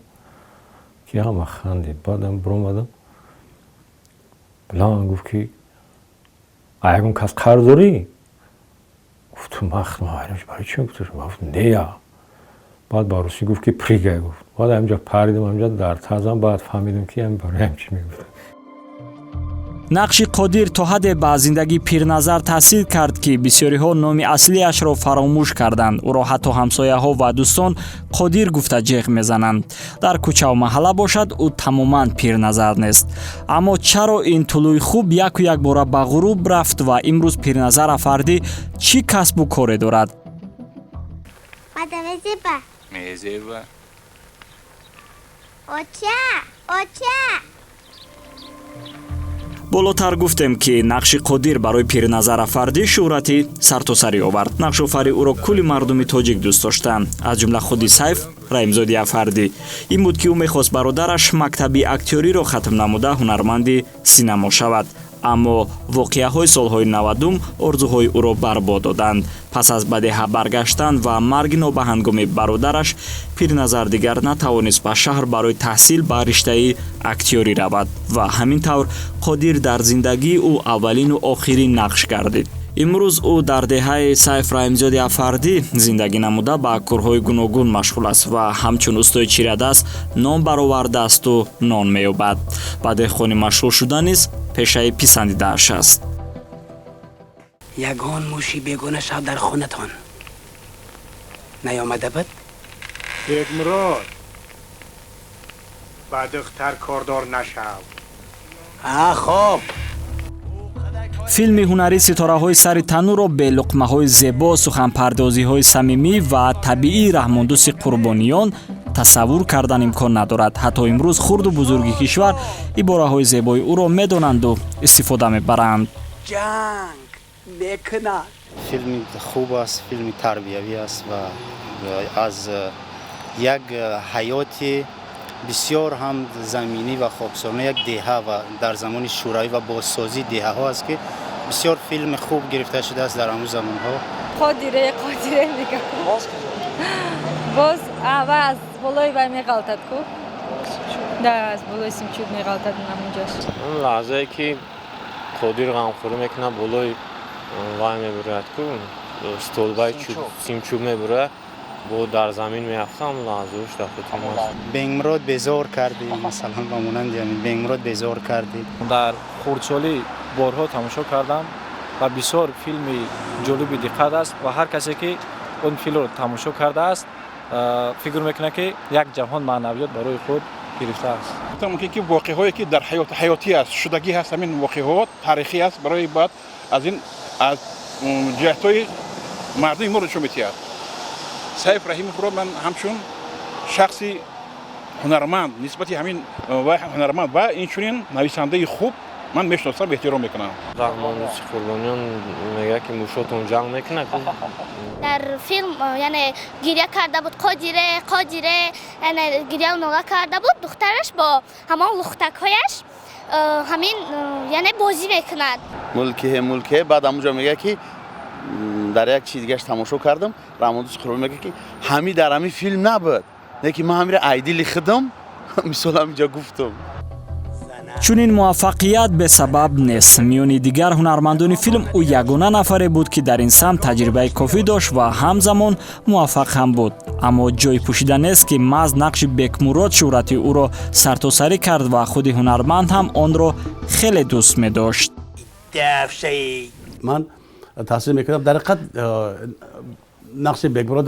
Ки ҳама хандид. Баъдам биромадам, билан гуфт, ки а ягон кас қарз дорӣ? Гуфтум, барои чӣ? Гуфтум, нея. Баъд ба русӣ гуфт, ки прыгай гуфт. Баъд ҳамҷа паридам, ҳамҷа дар тазам. Баъд фаҳмидам, ки барои ҳам чӣ мегуфт. Нақши Қодир то ҳадде ба зиндагии Пирназар таъсир кард, ки бисёриҳо номи аслиашро фаромӯш карданд. Ӯро ҳатто ҳамсояҳо ва дӯстон Қодир гуфта ҷеғ мезананд. Дар кӯчаву маҳалла бошад, ӯ тамоман Пирназар нест. Аммо чаро ин тулӯи хуб яку якбора ба ғуруб рафт ва имрӯз Пирназар Афардӣ чӣ касбу коре дорад? Мада мезеба. Мезеба. Оча, оча. Болотар гуфтем, ки нақши Қодир барои Пирназар Афардӣ шӯҳрати сартосарӣ овард. Нақшофари ӯро кулли мардуми тоҷик дӯст доштанд, аз ҷумла худи Сайф Раҳимзоди Афардӣ. Ин буд, ки ӯ мехост бародараш мактаби актёриро хатм намуда, ҳунарманди синамо шавад. Аммо воқеаҳои солҳои 90-ум орзуҳои ӯро барбод доданд. Пас аз ба деҳа баргаштан ва марги нобаҳангоми бародараш, Пирназар дигар натавонист ба шаҳр барои таҳсил ба риштаи актёрӣ равад ва ҳамин тавр Қодир дар зиндагии ӯ аввалину охирин нақш гардид. Имрӯз ӯ дар деҳаи Сайф Раҳимзоди Афардӣ зиндагӣ намуда, ба корҳои гуногун машғул аст ва ҳамчун устои чирадаст ном баровардаасту нон меёбад. Ба деҳқонӣ машғул шудан низ пешаи писандидааш аст. Ягон муши бегона шаб дар хонатон наёмада буд? Бекмурод, ба духтар кордор нашав. А, хоб. Филми ҳунарии «Ситораҳои сари танӯрро» бе луқмаҳои зебо, суханпардозиҳои самимӣ ва табиии Раҳмондӯсти Қурбониён тасаввур кардан имкон надорад. Ҳатто имрӯз хурду бузурги кишвар ибораҳои зебои ӯро медонанду истифода мебаранд. Ҷанг мекунад. Филми хуб аст, филми тарбиявӣ аст ва аз як ҳаёти бисёр ҳам заминӣ ва хоксорона як деҳа ва дар замони шӯравӣ ва бозсозии деҳаҳо аст, ки бисёр филми хуб гирифта шудааст дар ҳамун замонҳо. Қодире, Қодире мегам. Боз вай аз болои вай меғалтад ку, да, аз болои симчӯб меғалтад ҳамунҷош. Он лаҳзае, ки Қодир ғамхӯрӣ мекунад, болои вай мебурояд ку, столбаи симчӯб мебурояд, бо дар замин меафтам, лаҳзаош дар хотирам аст. Бекмурод безор кардӣ, масалан, ба монанди ҳамин Бекмурод безор кардӣ. Дар хурдсолӣ борҳо тамошо кардам ва бисёр филми ҷолиби диққат аст ва ҳар касе, ки он филмро тамошо кардааст, фикр мекунад, ки як ҷаҳон маънавиёт барои худ гирифтааст. Мумкин ки воқеаҳое, ки дар ҳаёт ҳаётӣ аст, шудагӣ ҳаст, ҳамин воқеаҳо таърихӣ аст, барои баъд аз ин аз ҷиҳатҳои мардуми моро нишон медиҳад. Сайф Раҳимовро ман ҳамчун шахси ҳунарманд, нисбати ҳамин ва ҳунарманд ва инчунин нависандаи хуб ман мешиносам, эҳтиром мекунам. Раҳмондӯсти Қурбониён мегӯяд, ки мушотон ҷанг мекунад. Дар филм, яъне, гиря карда буд, Қодире, Қодире, яъне гиря нола карда буд. Духтараш бо ҳамон лухтакҳояш ҳамин, яъне, бозӣ мекунад. Мулкиҳе, мулкиҳе. Баъд ҳамунҷо мегӯяд, ки дар як чиз дигаш тамошо кардам, Раҳмондӯсти Қурбон мегӯяд, ки ҳами дар ҳамин филм набуд, лекин ман ҳамира айдили худам мисол ҳаминҷо гуфтам. Чунин муваффақият бесабаб нест. Миёни дигар ҳунармандони филм ӯ ягона нафаре буд, ки дар ин самт таҷрибаи кофӣ дошт ва ҳамзамон муваффақ ҳам буд. Аммо ҷои пӯшида нест, ки маҳз нақши Бекмурод шӯҳрати ӯро сартосарӣ кард ва худи ҳунарманд ҳам онро хеле дӯст медошт. Ман таҳсил мекардам. Дар ҳақиқат, нақши Бекмурод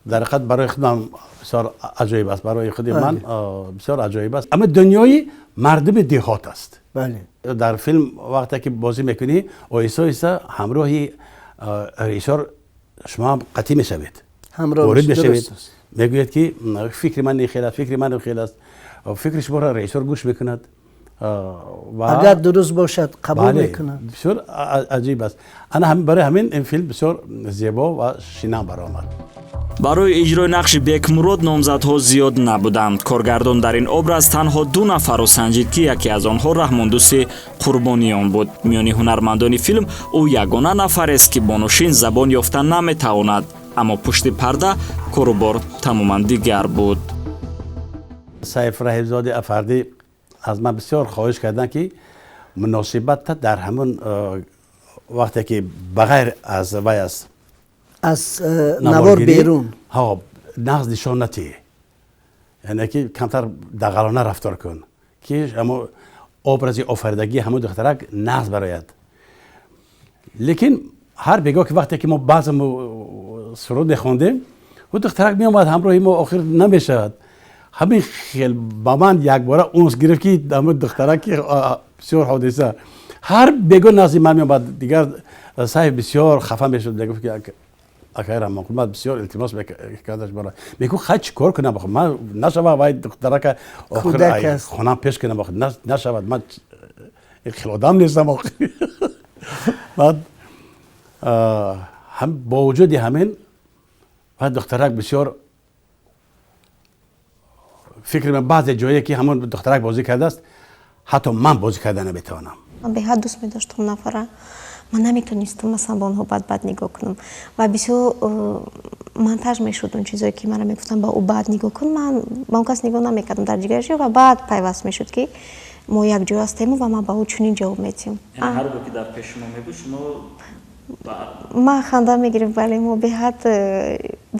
дар ҳақиқат барои худам бисёр аҷоиб аст, барои худи ман бисёр аҷоиб аст. Аммо дунёи мардуми деҳот аст. Дар филм вақте ки бозӣ мекунӣ, оҳиста оҳиста ҳамроҳи режиссёр шумо ҳам қатъӣ мешавед, ворид мешавед, мегӯяд, ки фикри ман ин хел аст, фикри ман ин хел аст. Фикри шуморо режиссёр гӯш мекунад. Агар дуруст бошад, қабул мекунад. Бисёр аҷиб аст. Ана барои ҳамин ин филм бисёр зебо ва шинам баромад. Барои иҷрои нақши Бекмурод номзадҳо зиёд набуданд. Коргардон дар ин образ танҳо ду нафарро санҷид, ки яке аз онҳо Раҳмондӯсти Қурбониён буд. Миёни ҳунармандони филм ӯ ягона нафарест, ки бо Нӯшин забон ёфта наметавонад, аммо пушти парда корубор тамоман дигар буд. Сайф Раҳимзоди Афардӣ аз ман бисёр хоҳиш карданд, ки муносибатта дар ҳамон вақте ки ба ғайр аз вай аст, аз навор берун, ҳо, нағз нишон натиҳ, яъне ки камтар дағалона рафтор кун, ки ҳамо образи офаридагии ҳамон духтарак нағз барояд. Лекин ҳар бегоҳ ки вақте ки мо баъзе суруд мехондем, ӯ духтарак меомад ҳамроҳи мо. Охир намешавад, ҳамин хел ба ман якбора унс гирифт, ки ҳамон духтарак бисёр ҳодиса ҳар бегоҳ назди ман меомад. Дигар Сайф бисёр хафа мешуд, мегуфт ки акай Раҳмонқул, ман бисёр илтимос мекардаш бора, мегуфт: хай, чӣ кор кунам, ман нашава вай духтарака охир хонам пеш кунам, нашавад, ман хел одам нестам. Охир баъд бо вуҷуди ҳамин вай духтарак бисёр, фикри ман, баъзе ҷое ки ҳамон духтарак бозӣ кардааст, ҳатто ман бозӣ карда наметавонам. Ман беҳад дӯст медоштам нафара. Ман наметонистам, масалан, ба онҳо бад-бад нигоҳ кунам ва бисёр монтаж мешуд он чизое ки мара мегуфтанд, ба ӯ бад нигоҳ кун. Ман ба он кас нигоҳ намекардам дар ҷигарши ва баъд пайваст мешуд, ки мо якҷо ҳастему ва ман ба ӯ чунин ҷавоб медиҳам. Ҳар гоҳ ки дар пеши шумо мебуд, шумо Ман ханда мегирифт, бале. Мо беҳад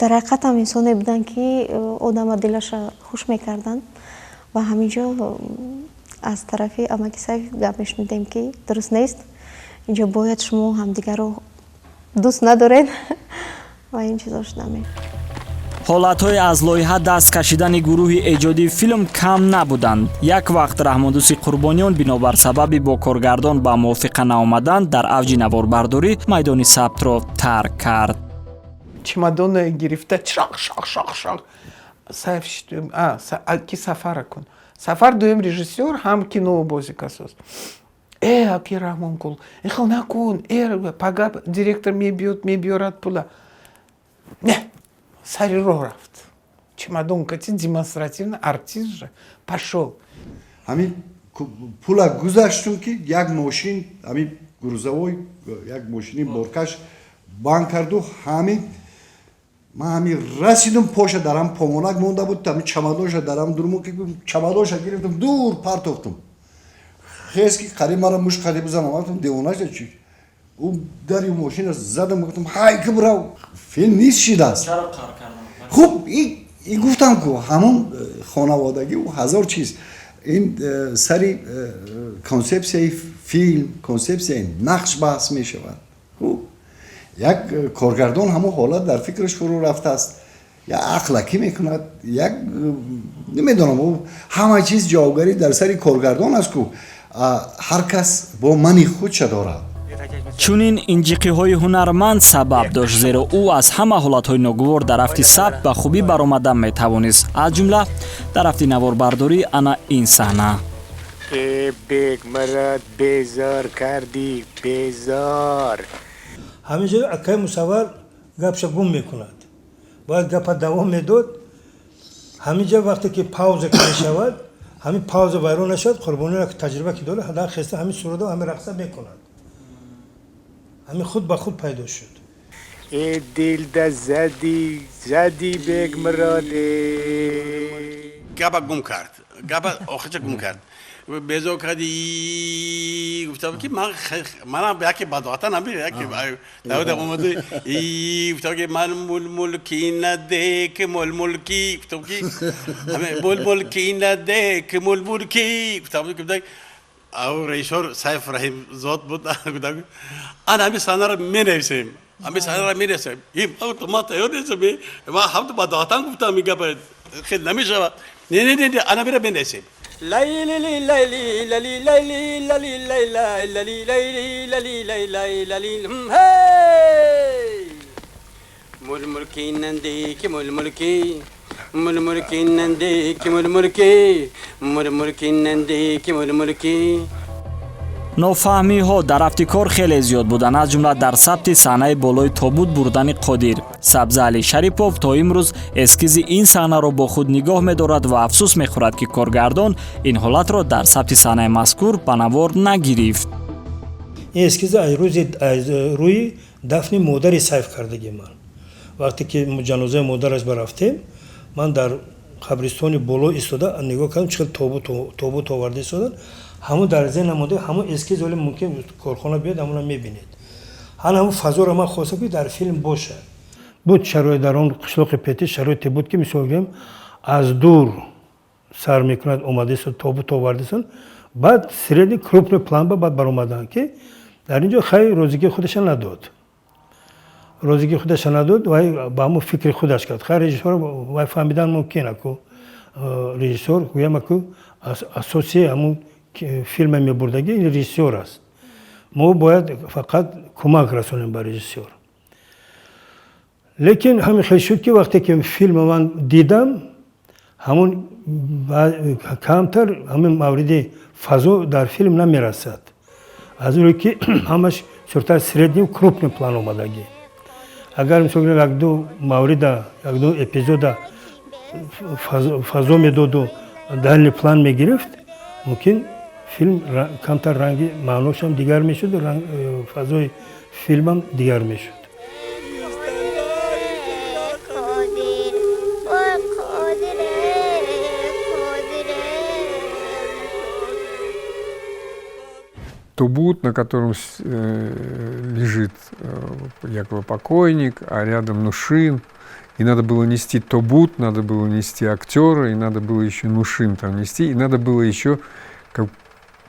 дар ҳақиқатам инсоне буданд, ки одама дилаша хуш мекарданд. Ва ҳамин ҷо аз тарафи амаки Сайф гап мешунидем, ки дуруст нест, инҷо бояд шумо ҳамдигарро дӯст надоред ва ин чизо шуда. Ҳолатҳои аз лоиҳа даст кашидани гурӯҳи эҷодии филм кам набуданд. Як вақт Раҳмондӯсти Қурбониён бинобар сабаби бо коргардон ба мувофиқа наомадан дар авҷи наворбардорӣ майдони сабтро тарк кард. Чемодона гирифта, шақ шақ шақ шақ. Сайф ки Сафара кун. Сафар дуюм режиссёр, ҳам кино бозӣ касост. Э, аки Раҳмонқул, ихел накун, э, пага директор мебиёд, мебиёрад пула. Не, сари роҳ рафт, чемодон кати, демонстративно, артист же, пошел. Ҳамин пула гузаштум, ки як мошин, ҳамин грузовой, як мошини боркаш банд карду. Ҳамин ман ҳамин расидум, поша дарам помонак монда буд, ҳамин чамадонша дарам дурмо, ки чамадонша гирифтам, дур партофтум. Хес ки қариб мара муш қариб бизанам. Гуфтам, девона чи? Ӯ дари мошина задам, гуфтам: ҳай, ки бирав, филм нист шидааст. Хуб, и гуфтам ку, ҳамон хонаводагӣ, ҳазор чиз, ин сари консепсияи филм, консепсияи нақш баҳс мешавад. Хуб, як коргардон ҳамон ҳолат дар фикраш фурӯ рафтааст, як ақлакӣ мекунад, як намедонам, ҳама чиз ҷавобгарӣ дар сари коргардон аст ку, ҳар кас бо мани худша дорад. Чунин инҷиқиҳои ҳунарманд сабаб дошт, зеро ӯ аз ҳама ҳолатҳои ногувор дар рафти сабт ба хубӣ баромада метавонист, аз ҷумла дар рафти наворбардорӣ ана ин саҳна. Э, Бекмурод, безор кардӣ, безор. Ҳамин ҷо акаи Мусаввар гапша гум мекунад, бояд гапа давом медод. Ҳамин ҷо вақте ки пауза ки мешавад, ҳамин пауза вайрон нашавад, Қурбониро ки таҷриба ки дорад, дар хеста ҳамин суруда, ҳамин рақса мекунад. Ҳамин худ ба худ пайдо шуд. Э, дилда задӣ, задӣ, Бекмуроде. Гапа гум кард, гапа охирча гум кард. Безор кардӣ, гуфтам ки ман манам яке бадоҳата нами яке давода омаду, гуфтам ки ман мулмулки надек мулмулки, гуфтам ки мулмулки надек мулмулки, гуфтам ки ав режиссёр Сайф Раҳимзод буд. Гуфтам, ана ҳамин саҳнаро менависем, ҳамин саҳнаро менависем. Ман тайёр нестам, ман ҳамту бадоҳатан гуфтам, ин гапа хел намешавад. Не, не, не, ана мера менависем. Лайли лайли лали лайли лали лайла лали лайли лали лайла лали hey. Мулмулки нандики мулмулки, мулмулки нандики мулмулки, мулмулки нандики мулмулки. Нофаҳмиҳо дар рафти кор хеле зиёд буданд, аз ҷумла дар сабти саҳнаи болои тобут бурдани Қодир. Сабзаалӣ Шарипов то имрӯз эскизи ин саҳнаро бо худ нигоҳ медорад ва афсӯс мехӯрад, ки коргардон ин ҳолатро дар сабти саҳнаи мазкур ба навор нагирифт. Ин эскиза аз рӯзи аз рӯи дафни модари Сайф кардагӣ. Ман вақте ки ҷанозаи модараш барафтем, ман дар Қабристони боло истода нигоҳ кардам, чӣ хел тобут оварда истодан. Ҳамун дар зеҳн намонда, ҳамун эскиз оле мумкин корхона биёд, ҳамуна мебинед. Ҳан ҳамун фазоро ман хостам, ки дар филм бошад. Буд шароит дар он қишлоқи Пети, шароите буд, ки мисол гирем, аз дур сар мекунад, омада тобут овардасон, баъд средний, крупный план ба баъд баромадан, ки дар ин ҷо хай розигии худаша надод, розигии худаша надод. Вай ба ҳамун фикри худаш кард. Хай, режиссёр вай фаҳмидан мумкин аку, режиссёр гӯям аку, асоси ҳамун филма мебурдагӣ ин режиссёр аст. Мо бояд фақат кӯмак расонем ба режиссёр. Лекин ҳамин хел шуд, ки вақте ки филма ман дидам, ҳамун камтар ҳамин мавриди фазо дар филм намерасад, аз он ки ҳамаш суртар средний, крупный план омадагӣ. Агар мисол якду маврида, якду эпизода фазо медоду дальний план мегирифт, мумкин филм камтар ранги маъношам дигар мешуд, фазои филмам дигар мешуд. Тобут, на котором лежит якобы покойник, а рядом Нушин. И надо было нести тобут, надо было нести актера, и надо было еще Нушин там нести, и надо было еще, как,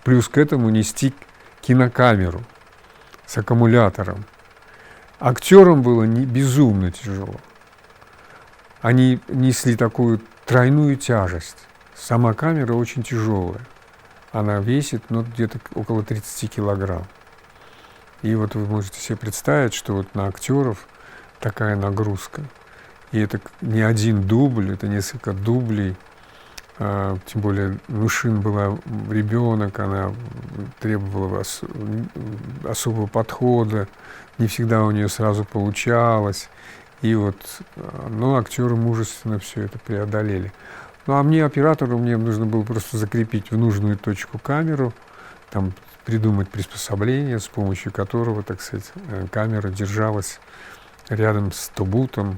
плюс к этому, нести кинокамеру с аккумулятором. Актерам было безумно тяжело. Они несли такую тройную тяжесть. Сама камера очень тяжелая. Она весит, ну, где-то около 30 килограмм. И вот вы можете себе представить, что вот на актеров такая нагрузка. И это не один дубль, это несколько дублей. Тем более Нушин была ребенок, она требовала особого подхода, не всегда у нее сразу получалось. И вот, но актеры мужественно все это преодолели. Ну а мне, оператору, мне нужно было просто закрепить в нужную точку камеру, там придумать приспособление, с помощью которого, так сказать, камера держалась рядом с тобутом,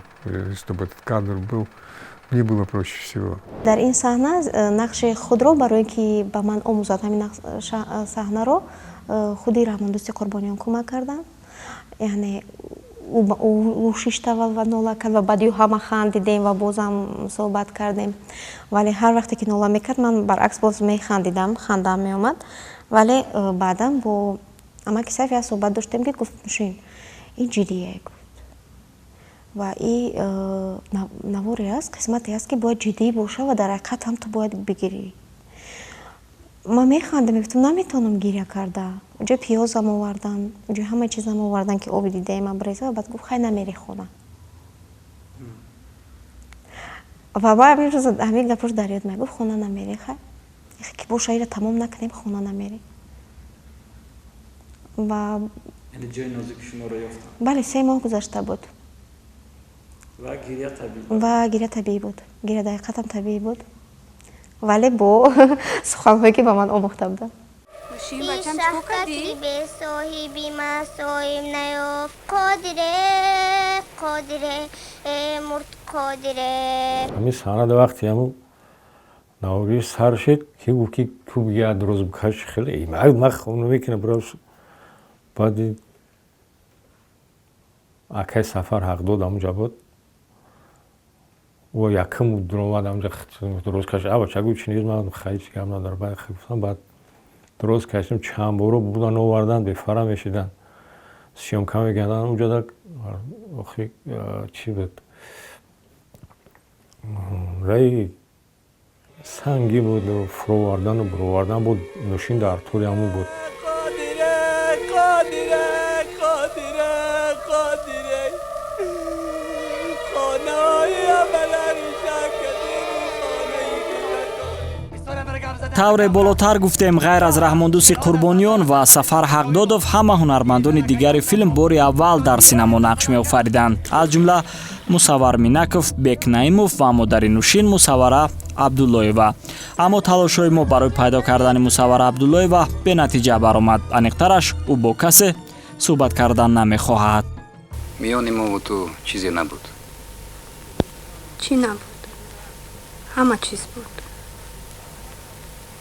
чтобы этот кадр был. Мне было проще всего. Дар ин саҳна нақши худро, барои ки ба ман омӯзад ҳамин саҳнаро, худи Раҳмондӯсти Қурбониён кӯмак карданд. Яъне ӯ шишта ва нола кард ва баъди ӯ ҳама хандидем ва бозам суҳбат кардем. Вале ҳар вақте ки нола мекард, ман баръакс боз механдидам, хандаам меомад. Вале баъдан бо амаки Сайф як суҳбат доштем, ки гуфт: «Нушин, ин ҷиддие», гуфт, ва и наворе аст, қисмате аст, ки бояд ҷиддӣ боша ва дар ҳақиқат ҳам ту бояд бигирӣ. Ман механдам, мегуфтам, наметавонам гиря карда. Уҷо пиёзам овардан, уҷо ҳама чизам овардан, ки оби дидаема бреза. Ва баъд гуфт: «Хай, намери хона». Ва ба ҳамин рӯз ҳамин гапош дар ёд мегуфт: «Хона намери, хай ки боша, ира тамом накунем, хона намери». Ва ҷои нозуки шуморо ёфтам. Бале, 3 моҳ гузашта буд. Ва гиря табиӣ. Ва гиря табиӣ буд, гиря дар ҳақиқатам табиӣ буд, вале бо суханҳое, ки ба ман омӯхта буданд. Бачам, чӣ кардӣ? Бесоҳиби ма соҳиб наёфт, Қодире, Қодире, мурд Қодире. Ҳамин саҳнада вақте ҳамун наворгирӣ сар шид, ки гуфт, ки ту бигӯ дроз бикаш, хеле ман намекунам бирав. Баъди акай Сафар Ҳақдод ҳамунҷа буд, ӯ якум дуромад ҳамунҷа, дроз каш. А бача гуфт, чи нест, ман хай чи гап надорам. Баъд гуфтам, баъд дроз кашидем, чанд боро будан овардан, бефара мешидан, съёмка мекардан унҷода. Охи чӣ буд, раи сангӣ буд, фуровардану буровардан буд. Нушин дар тӯли ҳамун буд. Қодире, Қодире, Қодире, Қодире, хонаи Тавре болотар гуфтем, ғайр аз Раҳмондӯсти Қурбониён ва Сафар Ҳақдодов, ҳама ҳунармандони дигари филм бори аввал дар синамо нақш меофариданд, аз ҷумла Мусаввар Минаков, Бек Наимов ва модари Нушин, Мусаввара Абдуллоева. Аммо талошҳои мо барои пайдо кардани Мусаввара Абдуллоева бенатиҷа баромад. Аниқтараш, ӯ бо касе суҳбат кардан намехоҳад. Миёни мову ту чизе набуд. Чӣ набуд? Ҳама чиз буд.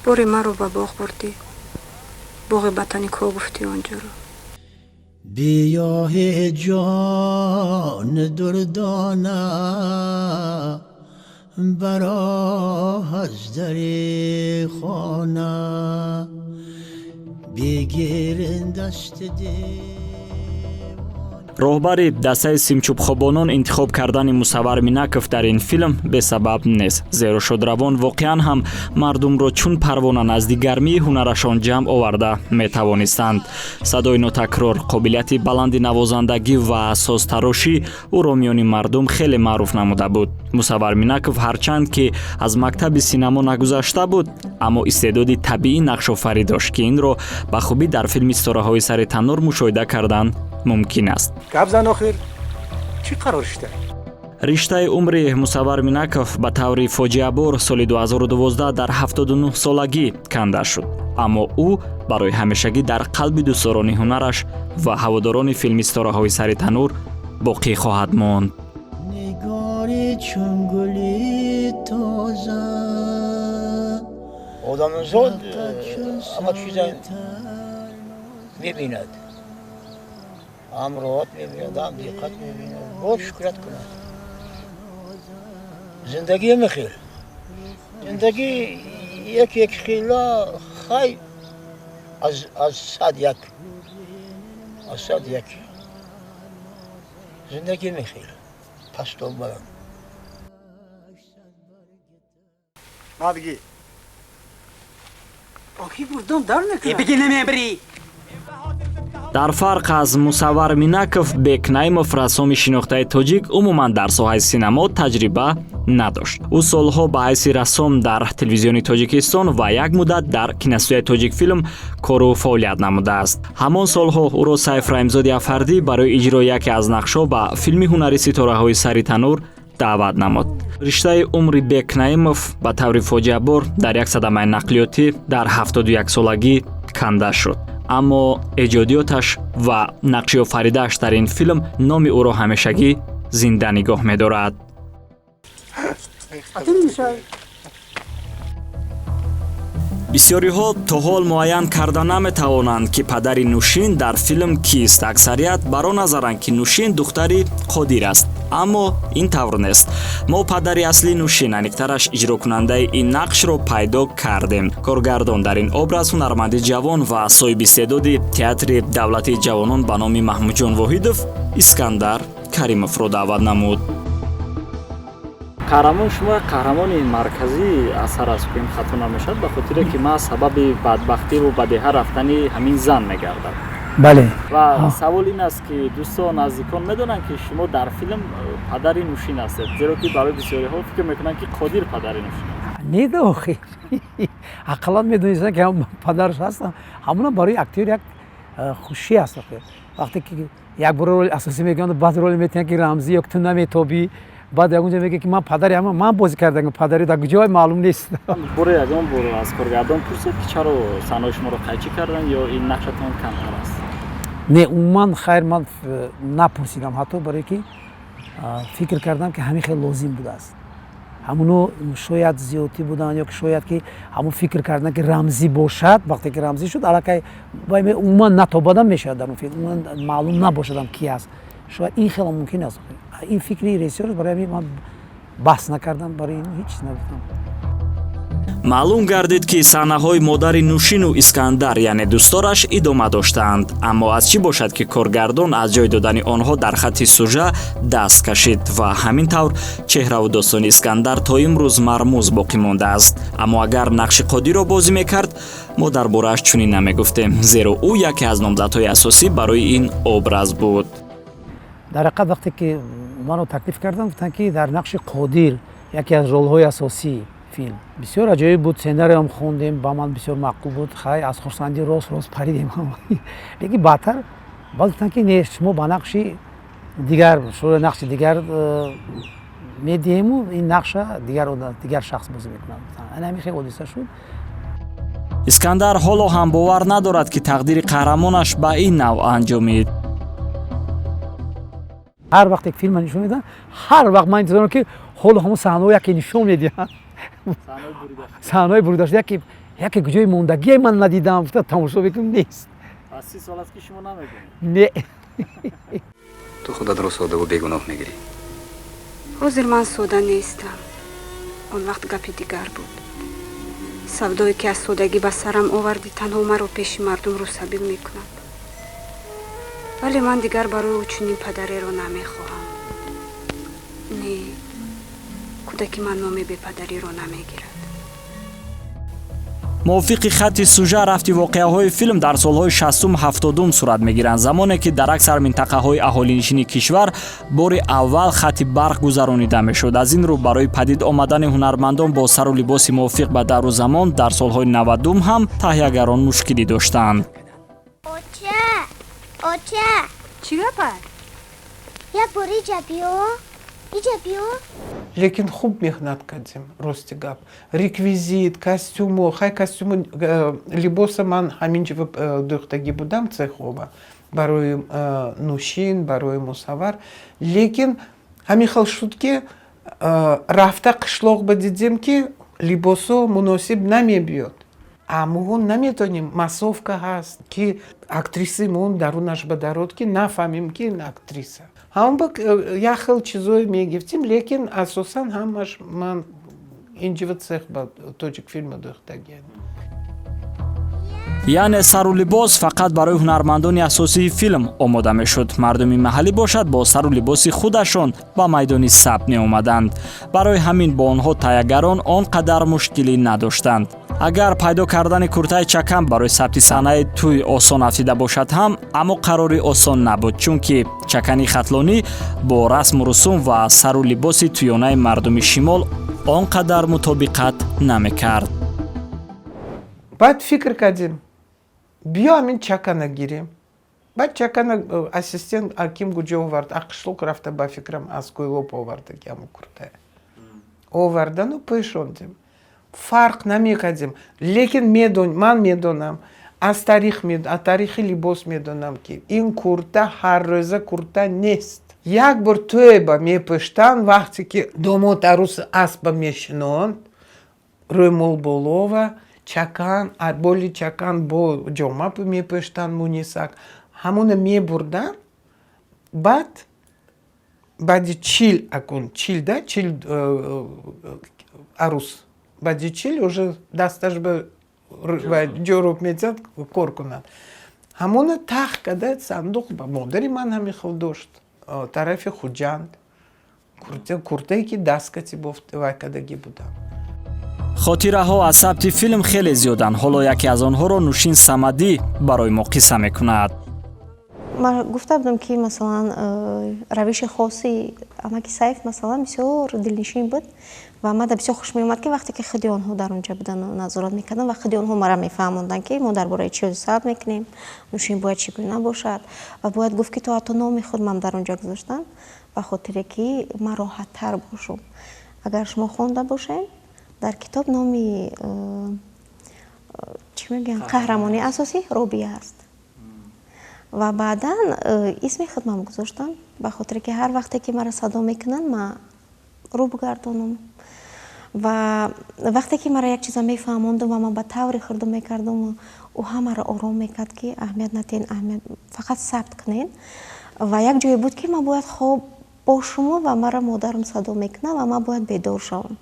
Боре маро ба боғ бурдӣ, боғи ботаникҳо гуфтӣ онҷоро. Биёҳ ҷон дурдона, бароҳ аз дари хона, бигир даст дил. Роҳбари дастаи симчӯбхобонон интихоб кардани Мусаввар Минаков дар ин филм бесабаб нест, зеро шодравон воқеан ҳам мардумро чун парвона назди гармии ҳунарашон ҷамъ оварда метавонистанд. Садои нотакрор, қобилияти баланди навозандагӣ ва созтарошӣ ӯро миёни мардум хеле маъруф намуда буд. Мусаввар Минаков ҳарчанд ки аз мактаби синамо нагузашта буд, аммо истеъдоди табиӣ нақшофарӣ дошт, ки инро ба хубӣ дар филми «Ситораҳои сари таннур» мушоҳида кардан мумкин аст. Гап зан, охир чӣ қарор шуда? Риштаи умри Мусаввар Минаков ба таври фоҷиабор соли 2012 дар 79 солагӣ канда шуд, аммо ӯ барои ҳамешагӣ дар қалби дӯстдорони ҳунараш ва ҳаводорони филми «Ситораҳои сари танӯр» боқӣ хоҳад монд. Нигори чун гули тоза. Одамзод ҳама чиза мебинад, ҳам роҳат мебинад, ҳам диққат мебинад, бояд шукрат кунад. Зиндагӣ мехел, зиндагӣ як як хела хай, аз сад як, аз сад як зиндагӣ мехел пасту баланд. Ма бигӣ. Охи бурдум дар накунад. Бигӣ, намебирӣ. Дар фарқ аз Мусаввар Минаков, Бек Наимов, рассоми шинохтаи тоҷик, умуман дар соҳаи синамо таҷриба надошт. Ӯ солҳо ба ҳайси рассом дар Телевизиони Тоҷикистон ва як муддат дар киностудияи «Тоҷикфилм» кору фаъолият намудааст. Ҳамон солҳо ӯро Сайф Раҳимзоди Афардӣ барои иҷрои яке аз нақшҳо ба филми ҳунари «Ситораҳои сари танӯр» даъват намуд. Риштаи умри Бек Наимов ба таври фоҷиабор дар як садамаи нақлиётӣ дар 71 солагӣ канда шуд, аммо эҷодиёташ ва нақшиофаридааш дар ин филм номи ӯро ҳамешагӣ зинда нигоҳ медорад. Бисёриҳо то ҳол муайян карда наметавонанд, ки падари Нушин дар филм кист. Аксарият бар он назаранд, ки Нушин духтари Қодир аст, аммо ин тавр нест. Мо падари аслии Нушин, аниқтараш иҷрокунандаи ин нақшро пайдо кардем. Коргардон дар ин образ ҳунарманди ҷавон ва соҳиби истеъдоди Театри давлатии ҷавонон ба номи Маҳмудҷон Воҳидов Искандар Каримовро даъват намуд. Қаҳрамон шумо қаҳрамони марказии асар аст, ки ин хато намешавад, ба хотире ки ман сабаби бадбахтиву ба деҳа рафтани ҳамин зан мегардад. Бале. Ва савол ин аст, ки дӯстон, наздикон медонанд, ки шумо дар филм падари Нушин ҳастед, зеро ки барои бисёриҳо фикр мекунанд, ки Қодир падари Нушин. Не, охир ақаллан медонистанд, ки падараш ҳастам. Ҳамонам барои актёр як хушӣ аст. Охир вақте ки як бор роли асосӣ мегӯянд, баъд роли метиҳанд, ки рамзӣ ё ки ту наметобӣ, баъд ягон ҷо мегӯяд, ки ман падари ҳама ман бозӣ кардам, падари дар куҷое маълум нест. Боре ягон бор аз коргардон пурсед, ки чаро саҳнаҳои шуморо қайчӣ карданд ё ин нақшатон камтар аст? Не, умуман хайр, ман напурсидам, ҳатто барое ки фикр кардам, ки ҳамин хел лозим будааст. Ҳамуно шояд зиёдтӣ буданд ё ки шояд ки ҳамун фикр кардан, ки рамзӣ бошад. Вақте ки рамзӣ шуд, аллакай умуман натобадам мешавад дар он филм, умуман маълум набошадам ки аст. Шояд ин хело мумкин аст. Ин фикри режиссёр, барои ҳамин ман баҳс накардам, барои ин ҳеҷ чиз нагуфтам. Маълум гардид, ки саҳнаҳои модари Нушину Искандар, яъне дӯстдораш, идома доштаанд, аммо аз чӣ бошад, ки коргардон аз ҷой додани онҳо дар хатти сужа даст кашид ва ҳамин тавр чеҳраву достони Искандар то имрӯз мармуз боқӣ мондааст. Аммо агар нақши Қодирро бозӣ мекард, мо дар борааш чунин намегуфтем, зеро ӯ яке аз номзадҳои асосӣ барои ин образ буд. Дар ҳақиқат, вақте ки маро таклиф карданд, гуфтанд, ки дар нақши Қодир, яке аз ролҳои асосии филм. Бисёр аҷоиб буд, сценариям хондем, ба ман бисёр маъқул буд. Хай, аз хурсандӣ рост рост паридем. Лекин баъдтар баъд гуфтанд, ки не, шумо ба нақши дигар, шумо нақши дигар медиҳему ин нақша дигар шахс бозӣ мекунад. Ана ҳамин хел ҳодиса шуд. Искандар ҳоло ҳам бовар надорад, ки тақдири қаҳрамонаш ба ин навъ анҷомид. Ҳар вақте филма нишон медиҳанд, ҳар вақт ман интизорам, ки ҳоло ҳамон саҳнаҳо яке нишон медиҳанд. Саҳнаҳои буридашуда яке куҷои мондагие ман надидам, гуфта тамошо мекунам, нест. Аз 30 сол аст, ки шумо намебинед. Не. Ту худатро содаву бегуноҳ мегирӣ. Ҳозир ман сода нестам, он вақт гапи дигар буд. Савдое, ки аз содагӣ ба сарам овардӣ, танҳо маро пеши мардум рӯсабил мекунад, вале ман дигар барои ӯ чунин падареро намехоҳам. Не, кӯдаки ман номи бепадариро намегирад. Мувофиқи хатти сужа, рафти воқеаҳои филм дар солҳои шастум, ҳафтодум сурат мегиранд, замоне ки дар аксар минтақаҳои аҳолинишини кишвар бори аввал хатти барқ гузаронида мешуд. Аз ин рӯ барои падид омадани ҳунармандон бо сару либоси мувофиқ ба давру замон дар солҳои 90-ум ҳам таҳиягарон мушкилӣ доштанд. Оча, оча. Чӣ гапа? Як бор иҷа биё, иҷа биё. Лекин хуб меҳнат кардем, рости гап. Реквизит, костюму, хай, костюму, либоса ман ҳамин ҷо дӯхтагӣ будам цехова барои Нушин, барои Мусаввар. Лекин ҳамин хел шуд, ки рафта қишлоқ ба дидем, ки либосо муносиб намебиёд, а муҳун наметонем, массовка ҳаст, ки актрисы мун дарунаш ба дарод, ки нафаҳмем, ки ин актриса. Ҳамон ба як хел чизое мегирифтем, лекин асосан ҳамаш ман инҷива цех ба Тоҷикфилма дӯхтагиам. Яъне сару либос фақат барои ҳунармандони асосии филм омода мешуд. Мардуми маҳаллӣ бошад, бо сару либоси худашон ба майдони сабт меомаданд. Барои ҳамин бо онҳо таҳиягарон он қадар мушкилӣ надоштанд. Агар пайдо кардани куртаи чакан барои сабти саҳнаи тӯй осон афтида бошад ҳам, аммо қарори осон набуд, чунки чакани хатлонӣ бо расму русум ва сару либоси тӯёнаи мардуми шимол он қадар мутобиқат намекард. Баъд фикр кардем, биё, ҳамин чакана гирем. Баъд чакана ассистент аким куҷо овард, а қишлоқ рафта, ба фикрам, аз Кӯйлоб овардаги. Ҳамун куртая овардану пӯшондем, фарқ намекардем. Лекин медон, ман медонам, аз тарих, аз тарихи либос медонам, ки ин курта ҳаррӯза курта нест. Як бор тӯйба мепӯштанд, вақте ки домод арӯс аспа мешинонд, рӯмол болова, чакан, боли чакан бо ҷома мепӯштанд, мунисак ҳамона мебурданд. Баъд баъди 40, акун 40 да 40 арӯс баъди 40 уже дасташ ба ҷоруб метиҳад, кор кунад. Ҳамона тах када сандуқ ба модари ман ҳамин хел дошт, тарафи Хуҷанд, куртае ки дасткати вай кадагӣ будам. Хотираҳо аз сабти филм хеле зиёданд. Ҳоло яке аз онҳоро Нушин Самадӣ барои мо қисса мекунад. Ман гуфта будам, ки масалан равиши хоси амаки Сайф, масалан, бисёр дилнишин буд ва мада бисёр хуш меомад, ки вақте ки худи онҳо дар онҷа буданд, назорат мекарданд ва худи онҳо мара мефаҳмонданд, ки мо дар бораи чӣ сабт мекунем, Нушин бояд чӣ гуна бошад. Ва бояд гуфт, ки то ҳатто номи худ ман дар онҷа гузоштам, ба хотире ки ман роҳаттар бошам. Агар шумо хонда бошед дар китоб, номи чӣ мегӯянд, қаҳрамони асосӣ Робия аст. Ва баъдан исми худмам гузоштам, ба хотире ки ҳар вақте ки маро садо мекунанд, ман рӯ бигардонам. Ва вақте ки маро як чиза мефаҳмондум ва ман ба таври хурдум мекардум, ӯ ҳамаро ором мекард, ки аҳамият натиҳен, аҳамият, фақат сабт кунен. Ва як ҷое буд, ки ман бояд хоб бошуму ва маро модарам садо мекунад ва ман бояд бедор шавам.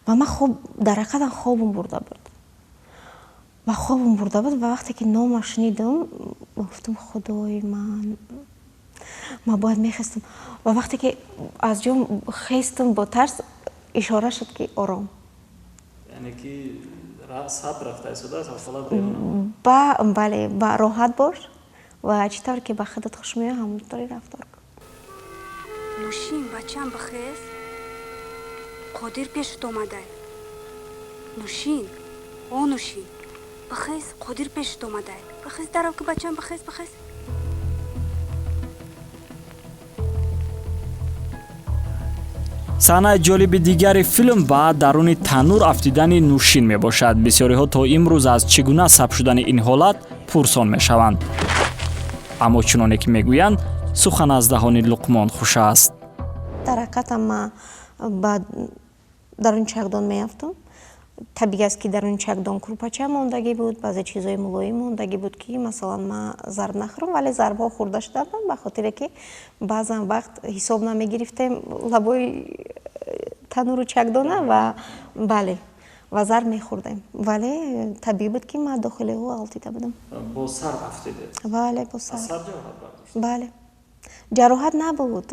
Ва ман хоб, дар ҳақиқатан хобам бурда буд ва хобам бурда буд. Ва вақте ки номаш шунидам, гуфтам: «Худои ман, ман бояд мехестам». Ва вақте ки аз ҷом хестам, бо тарс ишора шуд, ки ором. Яъне ки сабр рафта истодааст, ҳавсала. Ба бале, ба роҳат бош ва чӣ тавр ки ба худат хуш меояд, ҳамонтавре рафтор кун. Нушин, бачам, бихез, Қодир пешат омадай. Нушин, о Нушин, бихез, Қодир пешат омадай, бихез, дарав ки, бачам, бихез, бихез. Саҳнаи ҷолиби дигари филм ба даруни таннур афтидани Нушин мебошад. Бисёриҳо то имрӯз аз чӣ гуна сабт шудани ин ҳолат пурсон мешаванд, аммо чуноне ки мегӯянд, сухан аз даҳони Луқмон хуш аст. Дар ҳақиқатам ман ба Даруни чакдон меафтам. Табиӣ аст, ки даруни чакдон курпача мондагӣ буд, баъзе чизҳои мулоим мондагӣ буд, ки масалан ман зарб нахӯрам, вале зарбҳо хӯрда шуда будам, ба хотире ки баъзан вақт ҳисоб намегирифтем лабои тануру чакдона ва бале, ва зарб мехӯрдем, вале табиӣ буд, ки ман дохили ӯ ғалтида будам. Бо сар афтидед? Бале, бо сар. Бале, ҷароҳат набуд,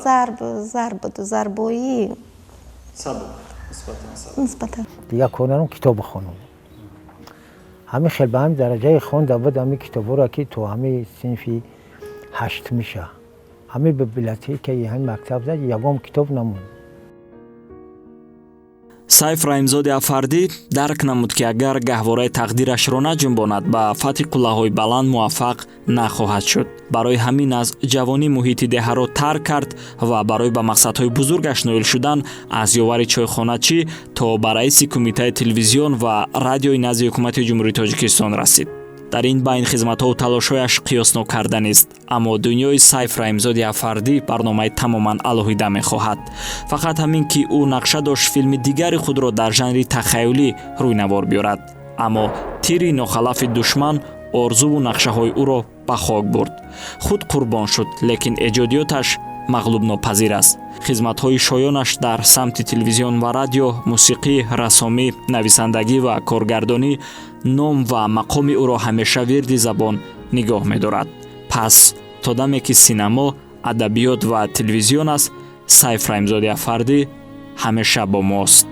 зарб буд, зарбои сабук. Нисбатан. Дигар кор надорам, китоб бихонам. Ҳамин хел ба ҳамин дараҷаи хонда буд ҳамин китобҳоро, ки то ҳамин синфи ҳашт меша ҳамин библиотекаи ҳамин мактаб зад, ягон китоб намонд. Сайф Раҳимзоди Афардӣ дарк намуд, ки агар гаҳвораи тақдирашро наҷунбонад, ба фатҳи қуллаҳои баланд муваффақ нахоҳад шуд. Барои ҳамин аз ҷавонӣ муҳити деҳаро тарк кард ва барои ба мақсадҳои бузургаш ноил шудан аз ёвари чойхоначӣ то ба раиси кумитаи телевизион ва радиои назди ҳукумати Ҷумҳурии Тоҷикистон расид. Дар ин байн хизматҳову талошҳояш қиёснокарда нест, аммо дунёи Сайф Раҳимзоди Афардӣ барномаи тамоман алоҳида мехоҳад. Фақат ҳамин ки ӯ нақша дошт филми дигари худро дар жанри тахаюлӣ рӯйнавор биёрад, аммо тири нохалафи душман орзуву нақшаҳои ӯро ба хок бурд. Худ қурбон шуд, лекин эҷодиёташ мағлубнопазир аст. Хизматҳои шоёнаш дар самти телевизион ва радио, мусиқӣ, рассомӣ, нависандагӣ ва коргардонӣ ном ва мақоми ӯро ҳамеша вирди забон нигоҳ медорад. Пас то даме ки синамо, адабиёт ва телевизион аст, Сайф Раҳимзоди Афардӣ ҳамеша бо мост.